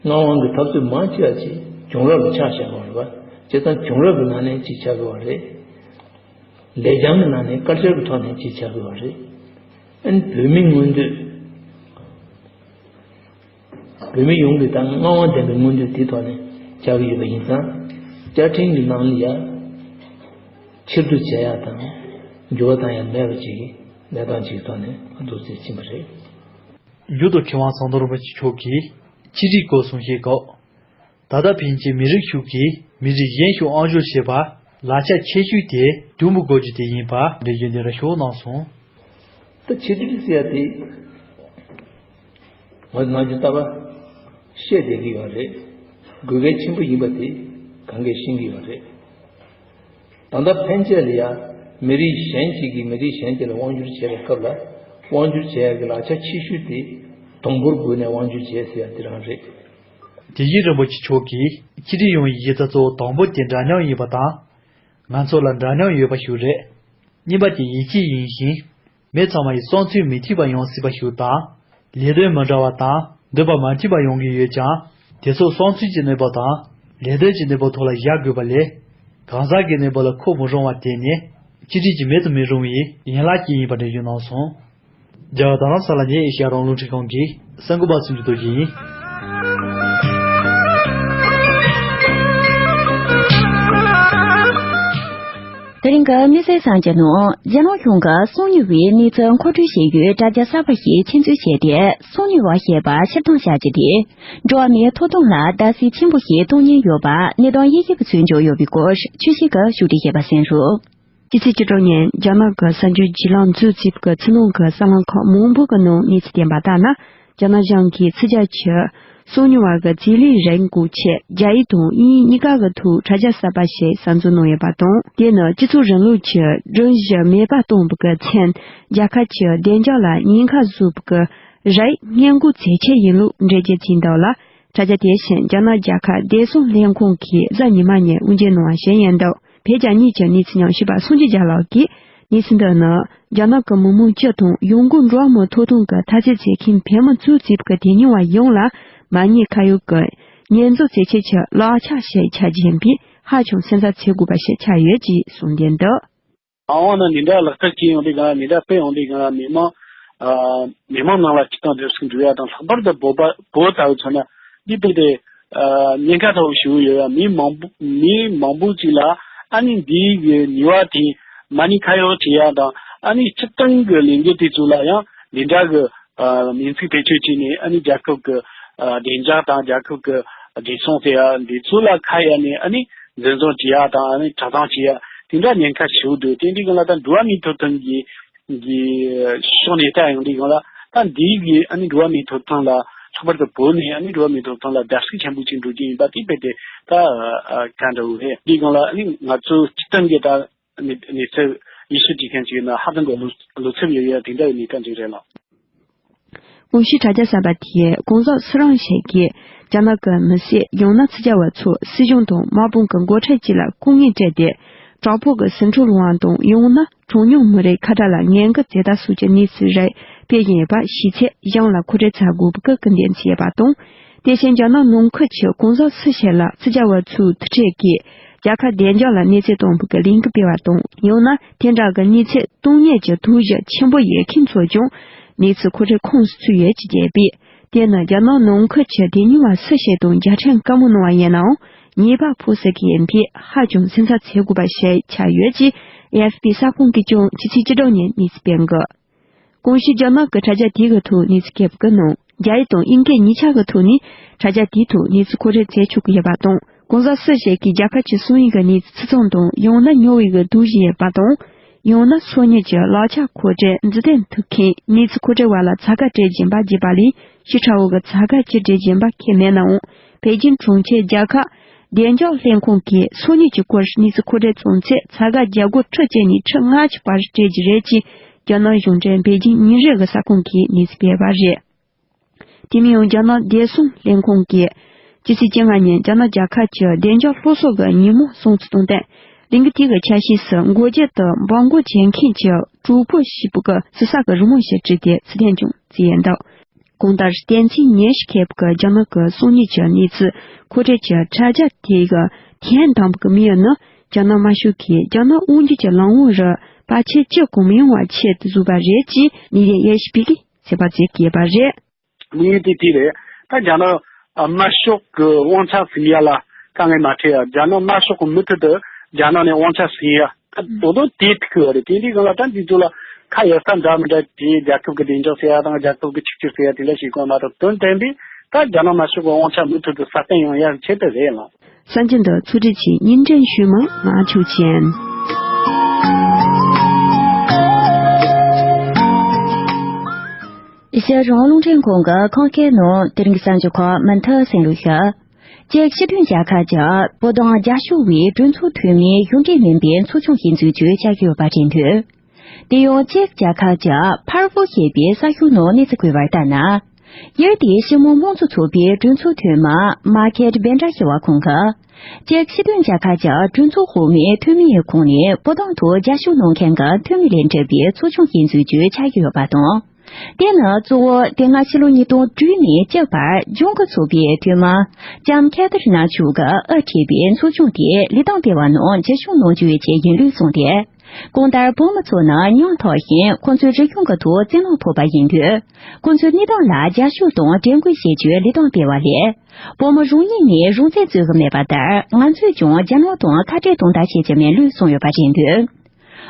མངའ་དབང་གི་འཐབ་རྩོད་མང་ཆེ་བ་ཅིག་བྱུང་རབས་ལ་ཆ་བཞག་པ་རེད་པ། བྱས་ཙང་བྱུང་རབས་ཀྱི་ནང་ནས་ཅིག་ཆགས་དགོས་པ་རེད། ལེགས་བྱང་གི་ནང་ནས་དཀར་ཆག་གི་ཐོག་ནས་ཅིག་ཆགས་དགོས་པ་རེད། ཨ་ནི་བོད་མིའི་མངོན་འདོད། བོད་མི་ཡོངས་ཀྱི་དང་མངའ་དབང་ལྡན་པའི་མངོན་འདོད་དེའི་ཐོག་ནས་བྱ་གི་ཡོད་པ་ཡིན་ཙང་། བཅའ་ཁྲིམས་ཀྱི་ནང་ལ་ཡ། ཕྱིར་བསྡུ་བྱེད་ཡག་དང་། འགྱུར་བ་གཏང་ཡག་མེད་པ་ཅིག་གནས་སྟངས་ཅིག་ཐོག་ནས་འདུག་སེ་ཕྱིན་པ་རེད། མཇུག་ཏུ་མཁས་དབང་ཟམ་གདོང་རིན་པོ་ཆེ་མཆོག་གིས་ཅི་རིགས་སྐོར་གསུང་བཤད་སྐབས། ད་ལྟ་ཕན་ཆད་མི་རིགས་ཤིག་གིས་མི་རིགས་གཞན་ཞིག་དབང་བསྒྱུར་བྱེད་པར་ལག་ཆ་ཆེ་ཤོས་དེ་དུམ་བུ་བགོ་རྒྱུ་དེ་ཡིན་པ་འགྲེལ་བརྗོད་འདི་འདྲ་ཞུ་གནང་སོང་། ད་ཆེད་སྒྲིག་ཟེར་ཡ་དེ། ང་ནང་གི་ལྟ་བ་བཤད་བསྡད་ཀྱི་ཡོད་རེད། དགོས་གལ་ཆེན་པོ་ཡིན་པ་དེ་གང་གས་ཤེས་ཀྱི་ཡོད་རེད། ད་ལྟ་ཕན་ཆད་ལ་ཡ་མི་རིགས་གཞན་ཞིག་གིས་མི་རིགས་གཞན་ཞིག་ལ་དབང་བསྒྱུར་བྱེད་པའི་སྐབས་ལ་དབང་བསྒྱུར་བྱེད་ཡ་གི་ལག་ཆ་ཆེ་ཤོས་དེ་དུམ་བུར་བགོས་ནས་དབང་བསྒྱུར་བྱེད་ཟེར་ཡ་དེ་རང་རེད། དེ་བཞིན་རིན་པོ་ཆེ་མཆོག་གིས་ཅི་རིགས་ཡོང་བའི་གཞི་རྩ་གཙོ་བོ་དང་པོ་དེ་འདྲ་མཉམ་ཡིན་པ་དང་། ང་ཚོ་ལ་འདྲ་མཉམ་ཡོད་པ་ཞིག་རེད། གཉིས་པ་དེ་ཡིད་ཆེས་ཡིན་ཞིང་། མི་ཚང་མ་ཡི་བསམ་ཚུལ་མི་མཐུན་པ་ཡོང་སྲིད་པ་ཞིག་དང་། ལས་དོན་མི་འདྲ་བ་དང་འདོད་པ་མ་མཐུན་པ་ཡོང་གི་ཡོད་ཀྱང་། དེ་ཚོ་བསམ་ཚུལ་གྱི་གནས་བབ་དང་། ལས་དོན་གྱི་གནས་བབ་ཐོག་ལ་བཞག་དགོས་པ་ལས། གང་ཟག་གི་གནས་བབ་ལ་འཁོར་མི་རུང་བ་དེ་ནི། ཅི་རིགས་ཀྱི་མེད་དུ་མི་རུང་བའི་ཡན་ལག་ཅིག་ཡིན་པ་འགྲེལ་བརྗོད་གནང་སོང་། རྒྱ་གར་རྡ་རམ་ས་ལ་ནས་ཨེ་ཤ་ཡ་རང་དབང་རླུང་འཕྲིན་ཁང་གི་གསར་འགོད་པ་ཚུན་གྱི་དོ་ཞིང་ཡིན། དེ་རིང་གི་མི་སེར་སང་རྒྱ་ནོ་རྒྱ་ནག་གཞུང་གི་སོང་ཉུལ་བའི་གནས་ཚུལ་མཁོ་སྤྲོད་བྱེད་ཡུལ་དྲ་རྒྱ་གསར་པ་ཞིག་ཆེད་འཛུགས་བྱས་ཏེ། སོང་ཉུལ་བ་ཞེས་པ་ཕྱིར་བཏང་བྱ་རྒྱུ་དེ། འགྲོ་བ་མིའི་ཐོབ་ཐང་ལ་བརྡབ་གསིག་ཆེན་པོ་ཞིག་གཏོང་ཉེན་ཡོད་པ་གནས་སྟངས་དབྱེ་ཞིབ་པ་ཚོས་འཇོག་ཡོད་པའི་སྐོར་ཆོས་སྲིད་ཀྱི་ཕྱོགས་སྒྲིག་བྱས་པ་གསན་རོགས། ཕྱི་ཚེས་བཅུ་དྲུག་ཉིན་རྒྱ་ནག་གི་གསར་འགྱུར་བརྒྱུད་ལམ་ཚོས་བརྩིས་པའི་ཚུར་སྣོན་གྱི་གསར་ལམ་ཁག་མང་པོ་གི་ནང་གནས་ཚུལ་བསྟན་པ་ལྟར་ན། རྒྱ་ནག་གཞུང་གིས་ཕྱི་རྒྱལ་གྱི་སོང་ཉུལ་བ་གི་རྩིས་ལེན་རིན་གོང་ཆེད་རྒྱ་ཡིག་དང་དབྱིན་ཡིག་གཉིས་ཀ་གི་ཐོག་དྲ་རྒྱ་གསར་པ་ཞིག་གསར་འཛུགས་གནང་ཡོད་པ་དང་། དེ་ནི་སྤྱི་ཚོགས་རིང་ལུགས་ཀྱི་སྒྲོམ་གཞི་མེད་པ་བཏང་བའི་མཚོན་རྒྱལ་ཁབ་ཀྱི་བདེ་འཇགས་ལ་ཉེན་ཁ་བཟོ་བའི་རིགས་སྔོན་འགོག་ཚད་ཆེན་ཡིན་ལུགས་འགྲེལ་བརྗོད་བྱས་འདུག་ལ། དྲ་རྒྱ་དེ་བཞིན་རྒྱ་ནག་རྒྱལ་ཁབ་བདེ་སྲུང་ལས་ཁུངས་ཀྱིས་གཟའ་ཉི་མ་ཉིན་དབུ་འབྱེད་གནང་བ་ཞིག་ཡིན་འདུག་བོད་རྒྱ་གཉིས་ཀྱི་གནས་ཚུལ་ཉམས་ཞིབ་པ་སངས་རྒྱས་རྒྱལ་ལགས་ཀྱིས། གནས་ཚུལ་འདི་ནི་རྒྱ་ནག་གི་མི་མང་སྤྱི་དང་ཡོང་སྒོ་འགྲོ་བ་མིའི་ཐོབ་ཐང་གི་ཐ་ཚིག་བརྩི་མཁན་བོད་མི་ཚོས་བརྩིས་པའི་དེ་ཉིན་བ་ཡོངས་ལ་མ་ཉེས་ཁ་གཡོག་གི་ཉེས་འཛུགས་ཚད་ཆེ་ཆེ་ལག་ཆ་ཞིག་ཆགས་ཀྱི་ཡིན་པས་ཧ་ཅང་སེམས་འཚབ་བྱེད་དགོས་པ་ཞིག་ཆགས་ཡོད་ཅེས་གསུངས་བསྡད་འདུག་ཨ་འོ་ན་འདི་འདྲ་ལག་བསྟར་བྱས་ཡོང་དུས་གང་ལ་འདི་འདྲ་སྤེལ་ཡོང་དུས་གང་ལ་མི་མང་ཨ་མི་མང་ནང་ལ་སྤྱི་དང་སྒྲིག་འཛུགས་འགྲོ་ཡ་དང་ལྷག་པར་དུ་བོད་པ་བོད་ལྟ་བུ་མཚོན་ན་འདི་དཔེ་དེ་ཨ་ཉེན་ཁ་ཚ་བོ་ཞིག་ཡོད་ཡ། མི་མང་པོ་མི་མང་པོ་ཅིག་ལ་ཨ་ནི་འདིའི་གི་ཉེས་པ་དེ་མ་ཎི་ཁ་གཡོག་བྱེད་ཡ་དང་ཨ་ནི་སྤྱིར་བཏང་གི་ལས་འགུལ་དེ་ཚོ་ལ་ཡང་འདི་འདྲ་གི་ཨ་མིང་ཚིག་བེད་སྤྱོད་བྱས་ནས་ཨ་ནི་རྒྱལ་ཁབ་ཀྱི་ཨ་བདེ་འཇགས་དང་རྒྱལ་ཁབ་ཀྱི་བདེ་སྲུང་ཟེར་ཡ་འདི་ཚོ་ལ་ཁ་གཡར་ནས་ཨ་ནི་འཛིན་བཟུང་བྱེད་ཡ་དང་ཨ་ནི་གྲྭ་ཚང་བྱེད་ཡ་དེ་འདྲ་ཉེན་ཁ་ཞེ་པོ་འདུག་དེ་འདྲའི་སྒང་ལ་ད་འགྲོ་བ་མིའི་ཐོབ་ཐང་གི་གི་ཕྱོགས་ནས་ལྟ་ཡོང་དུས་སྒང་ལ་ད་འདིའི་གི་ཨ་ནི་འགྲོ་བ་མིའི་ཐོབ་ཐང་ལ་ལྷག་པར་དུ་བོད་ནས་ཨ་ནི་འགྲོ་བ་མིའི་ཐོབ་ཐང་ལ་བརྡབ་གསིག་ཆེན་པོ་ཅིག་འགྲོ་གི་ཡིན་པ་དེ་དཔེ་དེ་ད་ག་འདྲ་བོ་རེད། འདིའི་སྒང་ལ་ཨ་ནི་ང་ཚོ་སྤྱིར་བཏང་གི་ད། གནས་གནས་ཚུལ་ཡིད་ཆེས་བྱེད་མཁན་ཅིག་ཡིན་ན་ཧ་ཅང་གི་བློ་བློ་འཚབ་ཡོད་ཡ་དེ་འདྲ་ཡི་གནས་སྟངས་ཅིག་རེད་ལགས། གོང་ཞུས་དྲ་རྒྱ་གསར་པ་དེས་གང་ཟག་སུ་རང་ཞིག་གིས་རྒྱ་ནག་གི་མི་སེར་ཡང་ན་ཕྱི་རྒྱལ་བ་ཚོ་སྲིད་གཞུང་དང་དམག་དཔུང་གི་འགོ་ཁྲིད་ཅིག་ལ་སྐུ་ངལ་སྤྲད་དེ་དྲག་པོ་གི་ཟིང་འཁྲུག་སློང་བ་དང་ཡང་ན་གྲངས་ཉུང་མི་རིགས་ཁ་བྲལ་ལ་ངན་སྐུལ་བྱེད་སྟངས་སོགས་ཀྱི་གནས་ཚུལ་རིགས་སྤེལ་བཞིན་ཡོད་པ་ཤེས་ཚེ་གཞུང་ལ་མཁོ་སྤྲོད་བྱ་དགོས་པའི་སྐུལ་འདེད་བྱས་པ་དང་། དེ་བཞིན་རྒྱ་ནག་ནང་ཁུལ་གྱི་གང་ཟག་སུ་ཞིག་ལ་ཕྱི་རྒྱལ་བ་ཚོའི་དུར་ཁྲོད་ཀྱིས་རྒྱལ་ཁབ་བདེ་འཇགས་ལ་གནོད་འཚེ་གཏོང་བའི་ལས་འགུལ་སྤེལ་བ་དང་ཡང་ན་དེ་འདྲ་གི་གནོད་འཚེ་གཏོང་ཉེན་གྱི་དོགས་གཞི་ཆེན་པོ་ཡོད་མཁན་ཚོ་ཀྱང་གནས་ཚུལ་མཁོ་སྤྲོད་ཁོངས་སུ་ཚུད་ཡོད་ཅེས་བརྗོད་པས། དེ་ནི་རྒྱ་ནག་ནང་ཁུལ་གྱི་བདེན་དོན་བ་སུ་ཞིག་དང་རྒྱལ་ཕྲན་བཀའ་མོལ་གནང་བ་ཡིན་ནའང་ཉེས་པ་ཕོག་སྲིད་ཀྱི་ཡིན་པས་ཧ་ཅང་སེམས་འཚབ་བྱེད་དགོས་པ་ཞིག་ཆགས་ཡོད་ཅེས་ཨེ་ཨེཕ་པི་གསར་ཁང་གིས་ཀྱང་ཕྱི་ཚེས་བཅུ་དྲུག་ཉིན་གནས་ཚུལ་སྤེལ་འདུག་གོང་ཞུས་རྒྱ་ནག་གི་དྲ་རྒྱ་དེ་གི་ཐོག་གནས་ཚུལ་སྐྱེལ་བ་གི་ནང་རྒྱ་ཡིག་དང་དབྱིན་སྐད་གཉིས་ཆ་གི་ཐོག་ནས་དྲ་རྒྱ་དེའི་ཐོག་གནས་ཚུལ་མཁོ་སྤྲོད་བྱེད་ཆོག་གི་ཡོད་པ་དང་གང་ཟག་སུ་ཞིག་གིས་རྒྱལ་ཁབ་ཀྱི་སྲོལ་ཡིག་གི་གནས་ཚུལ་ཚང་དང་ཡང་ན་ཉོ་བའི་གི་དོགས་གཞི་ཡོད་པ་དང་ཡང་ན་སོ་ཉིད་ཀྱི་ལག་ཆ་མཁོ་སྤྲོད་འཛུགས་སྐྲུན་ཐུབ་མཁན་གནས་ཚུལ་མཁོ་སྤྲོད་པ་ལ་ཚ་ག་སྤྲད་བཞིན་པ་བརྗོད་པ་ལས་ཞིབ་ཕྲ་བོ་གི་ཚ་ག་ཅི་སྤྲད་བཞིན་པ་ཁས་མེད་ནའང་པེ་ཅིན་གྲོང་ཁྱེར་རྒྱལ་ཁབ་བདེ་འཇགས་ལྷན་ཁང་གིས་སོ་ཉིད་ཀྱི་སྐོར་གནས་ཚུལ་མཁོ་སྤྲོད་བྱུང་ཚེ་ཚ་ག་བརྒྱ་དགུ་ཁྲི་བཅུ་གཉིས་ཁྲི་ལྔ་གི་བར་སྤྲད་རྒྱུ་རེད་ཅེས་རྒྱ་ནག་གཞུང་འབྲེལ་པེ་ཅིན་ཉིན་རེ་གི་གསར་ཁང་གིས་གནས་ཚུལ་སྤེལ་བ་རེད། དེ་མིན་ཡང་རྒྱ་ནག་བདེ་སྲུང་ལས་ཁུངས་ཀྱིས་ཕྱི་ཚེས་བཅོ་ལྔ་ཉིན་རྒྱ་ནག་རྒྱལ་ཁབ་ཀྱི་བདེ་འཇགས་སློབ་གསོ་གི་ཉིན་མོ་སྲུང་བརྩི་གཏོང་སྟེ། ལས་འགུལ་དེ་གི་ཆ་ཤས་སུ་འགོག་རྒྱུ་དང་འབོད་འགོག་བྱེད་མཁན་གྱི་དྲག་པོ་ཞེས་པོ་གི་ཟུར་ཟ་གི་རི་མོ་ཞིག་བྲིས་ཏེ་ཚུལ་ལྡན་ཀྱང་བརྩིས་ཡོད་འདུག་གང་ལྟར་བསྟན་འཛིན་ཉི་ཤུ་མཁས་པ་གི་རྒྱ་ནག་གི་སང་ཉིན་གྱི་གནས་ཚུལ་མཁོ་སྤྲོད་ཀྱི་དྲ་རྒྱ་དེ་གི་ཐེངས་དང་པོ་གི་དམིགས་ཡུལ་ནི་རྒྱ་ནག་དམར་ཤོག་གིས་རྒྱ་ནག་དབང་སྒྱུར་གྱི་ལམ་འོག་རུ་བར་ཆད་བཅུ་གོང་མི་ཡོང་བ་ཆེད་དུ་བཟོས་པ་རེད་ཅེས་ནི་ཡེ་ཡེ་ཤི་པི་གིས། ཟེར་བ་བརྩི་གི་ཡོད་པ་རེད། དམིགས་ཡུལ་དེ་དེ་རེད། ད་རྒྱ་ནག་དམར་ཤོག་གི་དབང་ཆ་ཟིན་ཡ་ལ་དཀའ་ངལ་མ་འཕྲད་ཡ། རྒྱ་ནག་དམར་ཤོག་གི་མུ་མཐུད་དུ་རྒྱ་ནག་ནས་དབང་ཆ་ཟིན་ཡ། ད་དོ་དོ་དེ་ཐུག་གི་ཡོད་རེད། དེ་འདྲའི་སྒང་ལ་ད་འདི་ཚོ་ལ་ ཁ་ཡོད་ས་འདྲ་མི་འདྲ་གྱིས་རྒྱལ་ཁབ་ཀྱི་བདེ་འཇགས་ཟེར་ཡ་དང་རྒྱལ་ཁབ་ཀྱི་ཆིག་སྒྲིལ་ཟེར་ཡ་དེ་འདྲ་ཞིག་གོ་མ་ཐུབ་དོན་དྲན་པས། ད་རྒྱ་ནག་དམར་ཤོག་གི་དབང་ཆ་མུ་མཐུད་དུ་སྲ་བརྟན་ཡོང་ཡ་ཆེད་དུ་རེད་ལགས། གསར་འགྱུར་འདི་ཚོགས་སྒྲིག་ཆེད་བརྙན་འཕྲིན་ཞུས་མ་ང་ཆོས་ཅན། ཨེ་ཤ་ཡ་རང་དབང་རླུང་འཕྲིན་ཁང་གི་ཁམས་སྐད་ནང་དེ་རིང་གི་གསར་འགྱུར་ཁག་མུ་མཐུད་གསན་རོགས་ཞུ། ཅེཀ་སྤྱི་མཐུན་རྒྱལ་ཁབ་ཀྱིས་བོད་དོན་རྒྱབ་སྐྱོར་བའི་གྲོས་ཚོགས་འཐུས་མིའི་གཞུང་འབྲེལ་མིན་པའི་ཚོགས་ཆུང་ཞིག་འཛུགས་རྒྱུའི་བྱ་རྒྱུ་ཡོད་པ་དྲན་དུས། དེ་ཡང་ཅེཀ་རྒྱལ་ཁབ་ཀྱི་ཕར་བོ་ཞེས་པའི་ས་གཞུང་ནང་གནས་ཚུལ་བཀོད་པར་ལྟར་ན། ཡུལ་དེའི་སྤྱི་དམངས་དམངས་གཙོ་ཚོགས་པའི་གྲོས་ཚོགས་འཐུས་མི་མཱ་ཁེད་བེན་ཏྲ་ཞེས་པ་ཁོང་གིས། ཅེཀ་སྤྱི་མཐུན་རྒྱལ་ཁབ་ཀྱི་གྲོས་ཚོགས་འོག་མའི་འཐུས་མི་ཡི་ཁོངས་ནས་བོད་དོན་ཐོག་རྒྱབ་སྐྱོར་གནང་མཁན་གྱི་འཐུས་མི་ལས་གྲུབ་པའི་ཚོགས་ཆུང་ཞིག་འཛུགས་རྒྱུའི་བྱ་རྒྱུ་ཡོད་པ་དང་། དེ་ནི་གཙོ་བོ་དེ་སྔ་ཕྱི་ལོ་ཉིས་སྟོང་དྲུག་ནས་གཅིག་བར་ལྗོངས་ཀྱི་ཚོགས་པའི་འཐུས་མི་ལྕམ་ཁེ་ཐི་རི་ན་ཆུག་གིས་དབུ་ཁྲིད་པའི་ཚོགས་ཆུང་དེས་ལས་དོན་སྤེལ་བ་ནང་མཇལ་ཕྱོགས་གནང་རྒྱུ་ཡི་ཆེད་ཡིན་ལུགས་གསུངས་ཏེ། གང་ལྟར་བོད་མི་ཚོ་ནི་ཉམ་ཐག་བཞིན་ཁོང་ཚོའི་རིག་གཞུང་གི་ཐོག་བརྩི་མཐོང་ཕོག་པ་ཡིན་དུས། ཁོང་ཚོའི་གནས་སྟངས་ལ་རྒྱབ་སྐྱོར་དང་དྲན་སྐུལ་བྱེད་རྒྱུའི་ལས་དོན་སྤེལ་བ་ལས། བོད་མི་རང་ཉིད་ནས་རང་བཙན་རྩོད་ཀྱི་མེད་པ་ལྟར་ང་ཚོས་ཀྱང་རྒྱ་ནག་དང་ཁ་བྲལ་གཏོང་ཐབས་བྱེད་ཀྱི་མེད་ལུགས་གསུངས་ཡོད་པ་དྲན་དུས།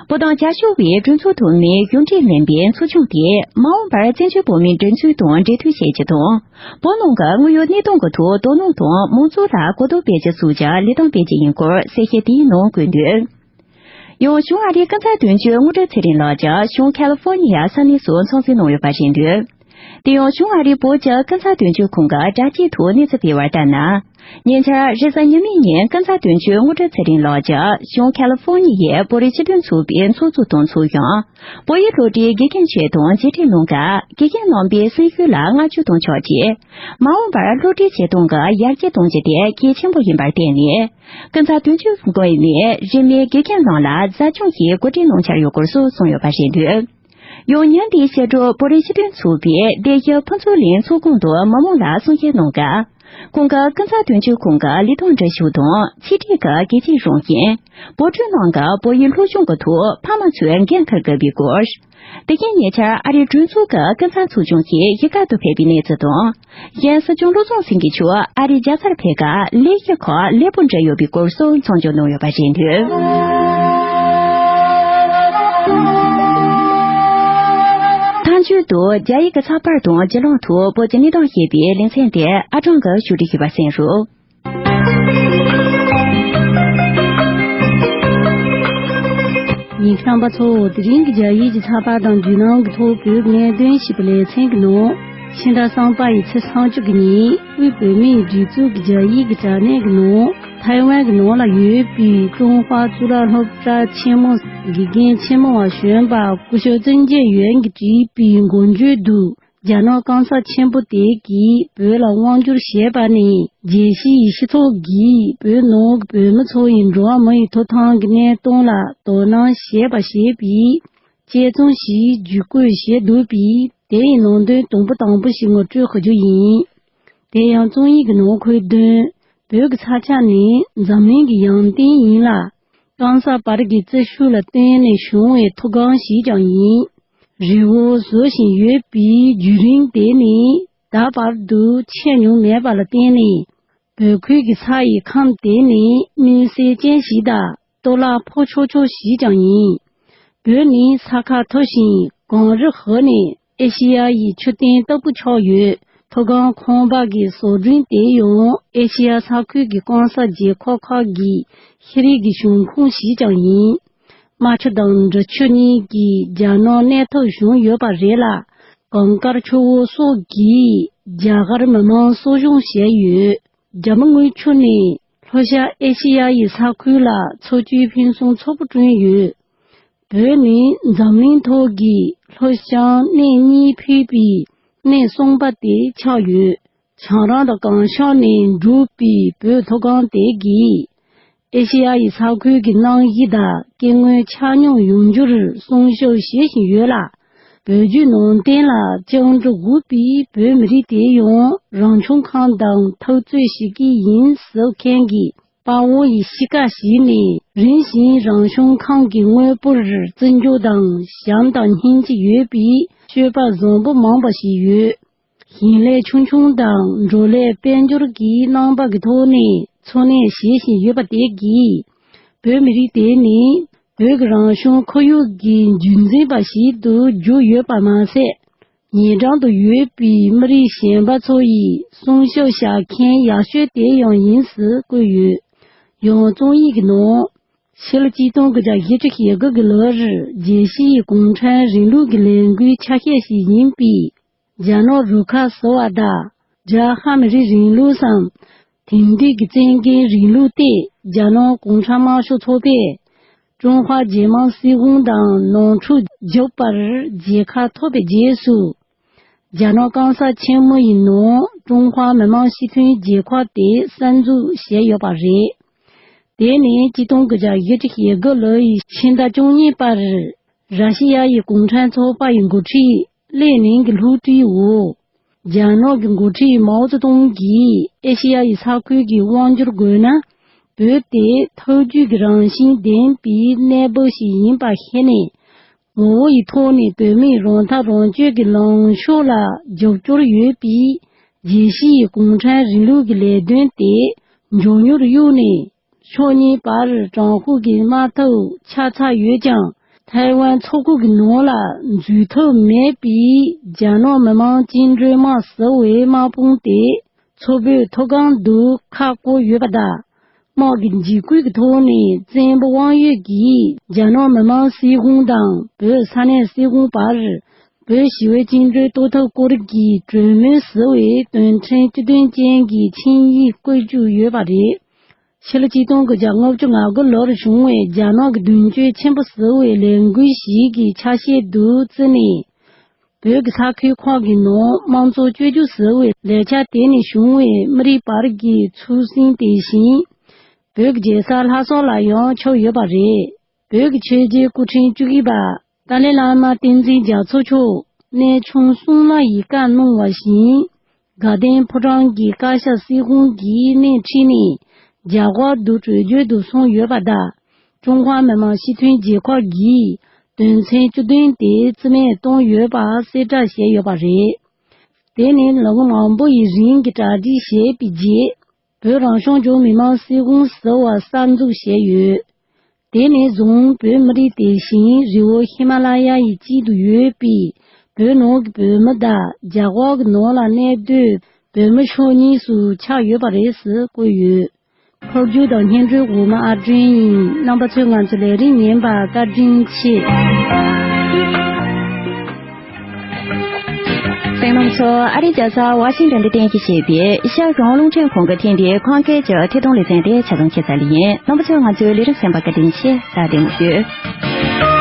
བོད་དོན་རྒྱབ་སྐྱོར་བའི་གྲོས་ཚོགས་འཐུས་མིའི་གཞུང་འབྲེལ་མིན་པའི་ཚོགས་ཆུང་དེས་མ་འོངས་པར་བཙན་བྱོལ་བོད་མིའི་སྒྲིག་འཛུགས་དང་འབྲེལ་མཐུད་བྱེད་རྒྱུ་དང་། བོད་ནང་གི་དངོས་ཡོད་གནས་སྟངས་ཀྱི་ཐོག་དོ་སྣང་དང་མང་ཚོགས་ལ་གོ་རྟོགས་སྤེལ་རྒྱུ་སོགས་ཀྱི་ལས་དོན་སྤེལ་རྒྱུ་ཡིན་སྐོར་གསལ་བཤད་དེའི་ནང་བཀོད་འདུག་ཡང་བྱུང་ཨ་རིའི་ཀུན་བཟང་དོན་གཅོད་དངོས་གྲུབ་ཚེ་རིང་ལགས་ཀྱིས་བྱུང་ཁ་ལི་ཧྥོར་ནི་ཡ་ས་གནས་སུ་འཚམས་གཟིགས་གནང་ཡོད་པ་རེད་འདུག་དེ་ཡང་བྱུང་ཨ་རིའི་བོད་ཀྱི་ཀུན་བཟང་དོན་གཅོད་ཁང་གི་དྲ་རྒྱའི་ཐོག་གནས་ཚུལ་སྤེལ་བར་ལྟར་ན། ཉེ་ཆར་རེས་གཟའ་ཉི་མའི་ཉིན་ཀུན་བཟང་དོན་གཅོད་དངོས་གྲུབ་ཚེ་རིང་ལགས་ཀྱིས་བྱུང་ཁ་ལི་ཧྥོར་ནི་ཡའི་བོད་རིགས་སྤྱི་མཐུན་ཚོགས་པའི་ཚོགས་གཙོ་དང་ཚོགས་གཞོན། བོད་ཡིག་སློབ་གྲྭའི་དགེ་རྒན་ཆེད་དུ་མཇལ་འཕྲད་གནང་སྐབས་དགེ་རྒན་རྣམ་པས་གསོལ་ཞུ་ལ་བསྔགས་བརྗོད་དང་ཆབས་ཅིག་མ་འོངས་པར་སློབ་གྲྭའི་ཆེད་དོན་གྱི་ཡར་རྒྱས་གཏོང་རྒྱུ་དེ་གལ་ཆེན་པོ་ཡིན་པར་བརྟེན་ནས། ཀུན་བཟང་དོན་གཅོད་ཁང་ནས་རིས་མེད་དགེ་རྒན་རྣམས་ལ་མཛའ་སྐྱོང་གིས་གོ་སྒྲིག་གནང་འཆར་ཡོད་སྐོར་སོགས་གསུངས་ཡོད་པ་རེད་འདུག་ཡང་ཉིན་དེའི་ཕྱི་དྲོ་བོད་རིགས་སྤྱི་མཐུན་ཚོགས་པའི་སྡེ་བཞི་ཕུན་ཚོགས་གླིང་ཚོགས་ཁང་དུ་མི་མང་ལ་གསུང་བཤད་གནང་སྐབས། ཁོང་གིས་ཀུན་བཟང་དོན་གཅོད་ཁང་གི་ལས་དོན་སྒྲུབ་ཕྱོགས་དང་ཆེད་སྒྲིག་གི་གལ་ཆེའི་རང་བཞིན། བོད་ཕྲུག་རྣམས་ཀྱིས་བོད་ཡིག་སློབ་སྦྱོང་གི་ཐོག་ཕ་མ་ཚོས་འགན་འཁུར་དགོས་པའི་སྐོར། དེ་བཞིན་ཉེ་ཆར་ཨ་རིའི་གྲོས་ཚོགས་ཀྱི་ཀུན་བཟང་ཚོགས་ཆུང་ཞིག་གཞིས་ཀ་ཏུ་ཕེབས་པའི་གནས་ཚུལ་དང་། གཞན་སྲིད་སྐྱོང་བློ་བཟང་སེང་གེ་མཆོག་ཨ་རིའི་རྒྱལ་སར་ཕེབས་སྐབས་ལས་གཞི་ཁག་ལེགས་པོ་འགྲུབ་ཡོད་པའི་སྐོར་སོགས་མཚམས་འཇོག་གནང་ཡོད་པ་རེད་འདུག་མཐའ་མཇུག་ཏུ་རྒྱ་ཡིག་གི་ཚགས་པར་དང་བརྒྱུད་ལམ་ཐོག་བོད་ཀྱི་གནས་སྟངས་ཞེས་པའི་ལེ་ཚན་དེ་ཨ་ཀྲང་གིས་ཕྱོགས་སྒྲིག་ཞུས་པ་གསན་རོགས། ཉིན་རྣམ་པ་ཚོ། དེ་རིང་གི་རྒྱ་ཡིག་གི་ཚགས་པར་དང་བརྒྱུད་ལམ་གྱི་ཐོག་བོད་ཀྱི་གནད་དོན་ཞེས་པའི་ལེ་ཚན་གྱི་ནང་། ཕྱི་ཟླ་གསུམ་པ་ཡི་ཚེས་སུམ་ཅུ་གི་ཉིན་དབུས་བོད་མིའི་སྒྲིག་འཛུགས་ཀྱི་རྒྱ་ཡིག་གི་དྲ་གནས་ཀྱི་ནང་། ཐའེ་ཝན་གྱི་ནང་ལ་ཡོད་པའི་ཀྲུང་ཧྭ་གཙུག་ལག་སློབ་གྲྭ་ཆེན་མོ་དགེ་རྒན་ཆེན་མོ་བ་གཞོན་པ་སྐུ་ཞབས་ཙུན་ཅེ་ཡོན་གྱིས་བྲིས་པའི་འགོ་བརྗོད་དུ། རྒྱ་ནག་གང་ཟག་ཆེན་པོ་དེ་གིས་བོད་ལ་དབང་བསྒྱུར་བྱས་པ་ནི། རྒྱལ་སྤྱིའི་སྤྱི་ཚོགས་ཀྱིས་བོད་ནང་གི་བོད་མི་ཚོ་ཡི་འགྲོ་བ་མི་ཡི་ཐོབ་ཐང་གི་གནས་སྟངས་ལ་དོ་སྣང་བྱེད་པ་ཞེས་པའི་དཔྱད་རྩོམ་ཞིག་བརྒྱུད་བཀོད་བྱས་འདུག་པས། དེ་ཡི་ནང་དོན་དུམ་བུ་དང་པོ་ཞིག་ངོ་སྤྲོད་ཞུ་རྒྱུ་ཡིན། དེ་ཡང་རྩོམ་ཡིག་གི་ནང་འཁོད་དོན། བོད་ཀྱི་ས་ཆ་ནི་འཛམ་གླིང་གི་ཡང་སྟེང་ཡིན་ལ། གང་ཟག་བར་གྱི་རྩི་ཤུགས་ལ་བརྟེན་ནས་བྱུང་བའི་མཐོ་སྒང་ཞིག་ཀྱང་ཡིན། རི་བོ་བཟོ་བཞིན་ཡོད་པའི་བརྒྱུད་རིམ་དེ་ནི་ད་བར་དུ་ཆད་མྱོང་མེད་པ་ལ་བརྟེན་ནས། བོད་ཁུལ་གྱི་ས་ཡི་ཁམས་དེ་ནི་གནོད་འཚེ་ཅན་ཞིག་དང་གཏོར་བརླག་ཕོག་ཆོག་ཆོག་ཞིག་ཀྱང་ཡིན། བོད་ནི་ས་ཁ་མཐོ་ཞིང་གངས་རི་ཧི་ནས་ཨེ་ཤེ་ཡ་ཡི་མཆོད་རྟེན་ལྟ་བུ་ཆགས་ཡོད། མཐོ་སྒང་ཁང་པ་གི་བཟོ་སྐྲུན་དེ་ཡང་ཨེ་ཤེ་ཡ་ས་ཁུལ་གྱི་གང་ཟག་རྒྱལ་ཁབ་ཁག་གི་ཤེས་རིག་གི་བྱུང་ཁུངས་ཤིག་ཀྱང་ཡིན། རྨ་ཆུ་དང་འབྲི་ཆུ་གཉིས་ཀྱིས་རྒྱ་ནག་གནས་ཐབས་བྱུང་ཡོད་པ་རེད་ལ། གངས་དཀར་ཆུ་བོ་སོགས་ཀྱིས་རྒྱ་གར་མི་མང་གསོ་སྐྱོང་བྱས་ཡོད། རྒྱ་མི་དངུལ་ཆུ་ནི་ལྷོ་ཤར་ཨེ་ཤེ་ཡ་ཡི་ས་ཁུལ་ལ་འཚོ་བཅུད་ཕུན་སུམ་ཚོགས་པོ་བསྐྲུན་ཡོད། བོད་ནི་འཛམ་གླིང་ཐོག་གི་ལྷོ་བྱང་གནས་གཉིས་ཕུད་པའི་གནས་གསུམ་པ་དེ་ཆགས་ཡོད། བྱང་རང་དང་གངས་ཤར་ནས་འབྲུག་པའི་བོད་མཐོ་སྒང་དེ་གིས་ཨེ་ཤེ་ཡ་ཡི་ས་ཁུལ་གྱི་གནམ་གཤིས་དང་སྐྱེ་དངོས་ཆ་སྙོམས་ཡོང་རྒྱུར་སྲུང་སྐྱོབ་བྱེད་བཞིན་ཡོད་ལ། བོད་བརྒྱུད་ནང་བསྟན་ལ་བཅིངས་འགྲོལ་དགོས་པའི་བོད་མི་རིགས་དེ་ཡང་རང་བྱུང་ཁམས་དང་འཐབ་རྩོད་བྱེད་ཀྱི་ཡིན་ཟེར་མཁན་གྱི་དཔའ་བོ་ཡི་གཤིས་ཀ་ཞིག་ནས་རིམ་བཞིན་རང་བྱུང་ཁམས་ཀྱི་དངོས་པོར་བརྩི་འཇོག་དང་བྱམས་དང་སྙིང་རྗེ་ཡོད་པའི་སྤྱོད་པ་བཟང་པོ་མང་པ་ཞིག་ཡོད། ཞིང་ལས་ཆུང་ཆུང་དང་འབྲོག་ལས་དཔལ་འབྱོར་གྱི་རྣམ་པ་གི་ཐོག་ནས་འཚོ་གནས་བྱེད་བཞིན་ཡོད་པ་དེ་གིས། བོད་མི་རིགས་དེ་ནི་ བོད་ཀྱི་རང་སྐྱོང་ཁོར་ཡུག་གི་རྒྱུན་འཛིན་པ་ཞིག་ཏུ་གྱུར་ཡོད་པ་མ་ཟད། ཉེ་འགྲམ་དུ་ཡོད་པའི་མི་རིགས་གཞན་པ་ཚོ་ཡིས་སྲུང་སྐྱོབ་བྱ་མཁན་ཡག་ཤོས་དེ་ཡང་ཡིན་ཞེས་བཀོད་ཡོད། ཡང་རྩོམ་ཡིག་གི་ནང་། ཕྱི་ལོ་གཅིག་སྟོང་དགུ་བརྒྱ་བཞི་བཅུ་ཞེ་དགུ་གི་ལོར་རྒྱལ་སྤྱིའི་གུང་ཁྲན་རིང་ལུགས་ཀྱི་ལས་འགུལ་ཆ་ཤས་ཤིག་ཡིན་པའི་རྒྱ་ནག་རུ་ཁག་ཟེར་བ་དང་རྒྱ་ཧ་མི་རིགས་རིང་ལུགས་སམ། དེང་དུས་ཀྱི་བཙན་རྒོལ་རིང་ལུགས་ཏེ་རྒྱ་ནག་གུང་ཁྲན་དམར་ཤོག་ཚོགས་པས་ཀྲུང་ཧྭ་རྒྱལ་དམངས་སྲིད་གཞུང་དང་ནོར་འཁྲུལ་བརྒྱབ་པར་རྒྱལ་ཁ་ཐོབ་པའི་རྗེས་སུ། རྒྱ་ནག་སྐམ་ས་ཆེན་མོ་ཡི་ནང་ཀྲུང་ཧྭ་མི་དམངས་སྤྱི་མཐུན་རྒྱལ་ཁབ་དེ་གསར་འཛུགས་བྱས་ཡོད་པ་རེད། དེ་ནི་གཅིག་སྟོང་དགུ་བརྒྱ་བཞི་བཅུ་ཞེ་དགུ་ལོ་ཡི་ཕྱི་ཟླ་བཅུ་གཉིས་པར་ར་ཤི་ཡ་ཡི་གུང་ཁྲན་ཚོགས་པ་ཡི་འགོ་ཁྲིད་ལེ་ནིང་གི་བསླུ་བྲིད་འོག་རྒྱ་ནག་གི་འགོ་ཁྲིད་མའོ་ཙེ་ཏུང་གིས་ཨེ་ཤེ་ཡ་ཡི་ས་ཁུལ་གྱི་དབང་སྒྱུར་དགོས་ན། བོད་དེ་ཐབས་ཇུས་ཀྱི་རང་བཞིན་ལྡན་པའི་གནས་བབ་ཞིག་ཡིན་པ་ཤེས་ནས། ངོ་བོ་ཡི་ཐོག་ནས་བོད་མིའི་རང་ཐག་རང་གཅོད་ཀྱི་ལངས་ཕྱོགས་ལ་རྒྱབ་སྐྱོར་ཡོད་པའི་རྒྱལ་སྤྱིའི་གུང་ཁྲན་རིང་ལུགས་ཀྱི་ལས་དོན་དེ་མགྱོགས་མྱུར་གཡུགས་ནས། ཕྱོགས་གཉིས་བར་དྲང་ཤུགས་ཀྱི་དམག་འཐབ་ཆགས་ཚར་ཡོད་ཀྱང་། ཐའེ་ཝན་མཚོ་ཁུག་གི་ནང་ལ་འཛུལ་ཐབས་མེད་པའི་རྒྱ་ནག་མི་དམངས་བཅིངས་འགྲོལ་དམག་ཟེར་བའི་དམག་དཔུང་དེ་མཚོ་བོད་མཐོ་སྒང་དུ་ཁ་བསྐོར་ཡོད་པ་དང་། དམག་གི་འཇིགས་སྐུལ་གྱི་ཐོག་ནས་བཙན་པོ་དབང་ཡོད་ཀྱིས་རྒྱ་ནག་མི་དམངས་སྲིད་གཞུང་དང་བོད་ས་གནས་སྲིད་གཞུང་བར། བོད་ཞི་བའི་བཅིངས་འགྲོལ་གཏོར་ཐབས་སྐོར་གྱི་གྲོས་མོལ་ཟེར་བའི་དོན་ཚན་བཅུ་བདུན་ཅན་གྱི་ཆིངས་ཡིག་བཀོད་བཅུག་ཡོད་པ་རེད། ཕྱི་ལོ་གཅིག་སྟོང་དགུ་བརྒྱ་ལྔ་བཅུ་ང་དགུ་ལོར་བྱུང་བའི་རྒྱ་ནག་གི་མདུན་སྐྱོད་ཆེན་པོ་ཟེར་བའི་ལས་འགུལ་ཞིག་གི་ཆ་ཤས་དུ་བརྩིས་ནས། བོད་ཀྱི་ས་ཁུལ་ཁག་གི་ནང་དམངས་གཙོ་བཅོས་བསྒྱུར་ཟེར་བའི་ལས་འཆར་དེ་ནས་བྱུང་བའི་མི་རིགས་བར་གྱི་ཚུགས་ཟིན་དེ་བཞིན། བོད་ཀྱི་རྒྱལ་ས་ལྷ་ས་ལ་ཡང་ཁྱབ་ཡོད་པ་རེད། བོད་ཀྱི་ཆོས་རྒྱལ་སྐུ་ཕྲེང་བཅུ་བཞི་པ་ཏཱ་ལའི་བླ་མ་བསྟན་འཛིན་རྒྱ་མཚོ་མཆོག་གནས་ཆུང་གསུང་ལ་ཡི་བཀའ་གནང་བ་བཞིན། དགའ་ལྡན་ཕོ་བྲང་གི་བཀའ་ཤག་སྲིད་གཞུང་གིས་སྣེ་ཁྲིད་ནས་རྒྱ་གར་དུ་བྲོས་བྱོལ་དུ་སོང་ཡོད་པ་དང་། ཀྲུང་ཧྭ་མི་དམངས་སྤྱི་མཐུན་རྒྱལ་ཁབ་ཀྱིས་དོན་ཚན་བཅུ་བདུན་དེ་རྩིས་མེད་བཏང་ཡོད་པ་གསལ་བསྒྲགས་བྱས་ཡོད་པ་རེད། དེ་ནི་ལོ་ངོ་མང་པོ་ཡི་རིང་གི་གྲ་སྒྲིག་བྱས་པའི་རྗེས། བོད་རང་སྐྱོང་ལྗོངས་མི་དམངས་སྲིད་གཞུང་ཟེར་བ་གསར་འཛུགས་བྱས་ཡོད། དེ་ནི་བཟུང་བོད་མི་རིགས་དེ་བཞིན་རི་བོ་ཧི་མ་ལ་ཡ་ཡི་དཀྱིལ་དུ་ཡོད་པའི་བོད་ནང་གི་བོད་མི་དང་རྒྱ་གར་གྱི་ནང་ལ་གནས་སྡོད་བོད་མི་ཕྱོགས་གཉིས་སུ་ཆགས་ཡོད་པ་རེད་ཟེར་བཀོད་ཡོད། ཕབ་སྒྱུར་དང་སྙན་སྒྲོན་འོག་མ་ཨ་སྒྲོན་ཡིན། རྣམ་པ་ཚོས་ང་ཚོའི་ལས་རིམ་ཉན་པར་བཀའ་དྲིན་ཆེ། གསན་མཁན་ཚོ། ཨ་རིའི་རྒྱལ་ས་ཝ་ཤིང་ཊོན་དུ་རྟེན་གཞི་བྱས་པའི་ཨེ་ཤ་ཡ་རང་དབང་རླུང་འཕྲིན་ཁང་གི་ཐེངས་འདིའི་ཁམས་སྐད་ཀྱི་ཐད་གཏོང་ལེ་ཚན་དེ་ཆ་ཚང་ཁྱད་མཚར་ལ་ཡིན། རྣམ་པ་ཚོས་ང་ཚོའི་ལས་རིམ་གསན་པར་བཀའ་དྲིན་ཆེ། ད་བདེ་མོ་བྱོས།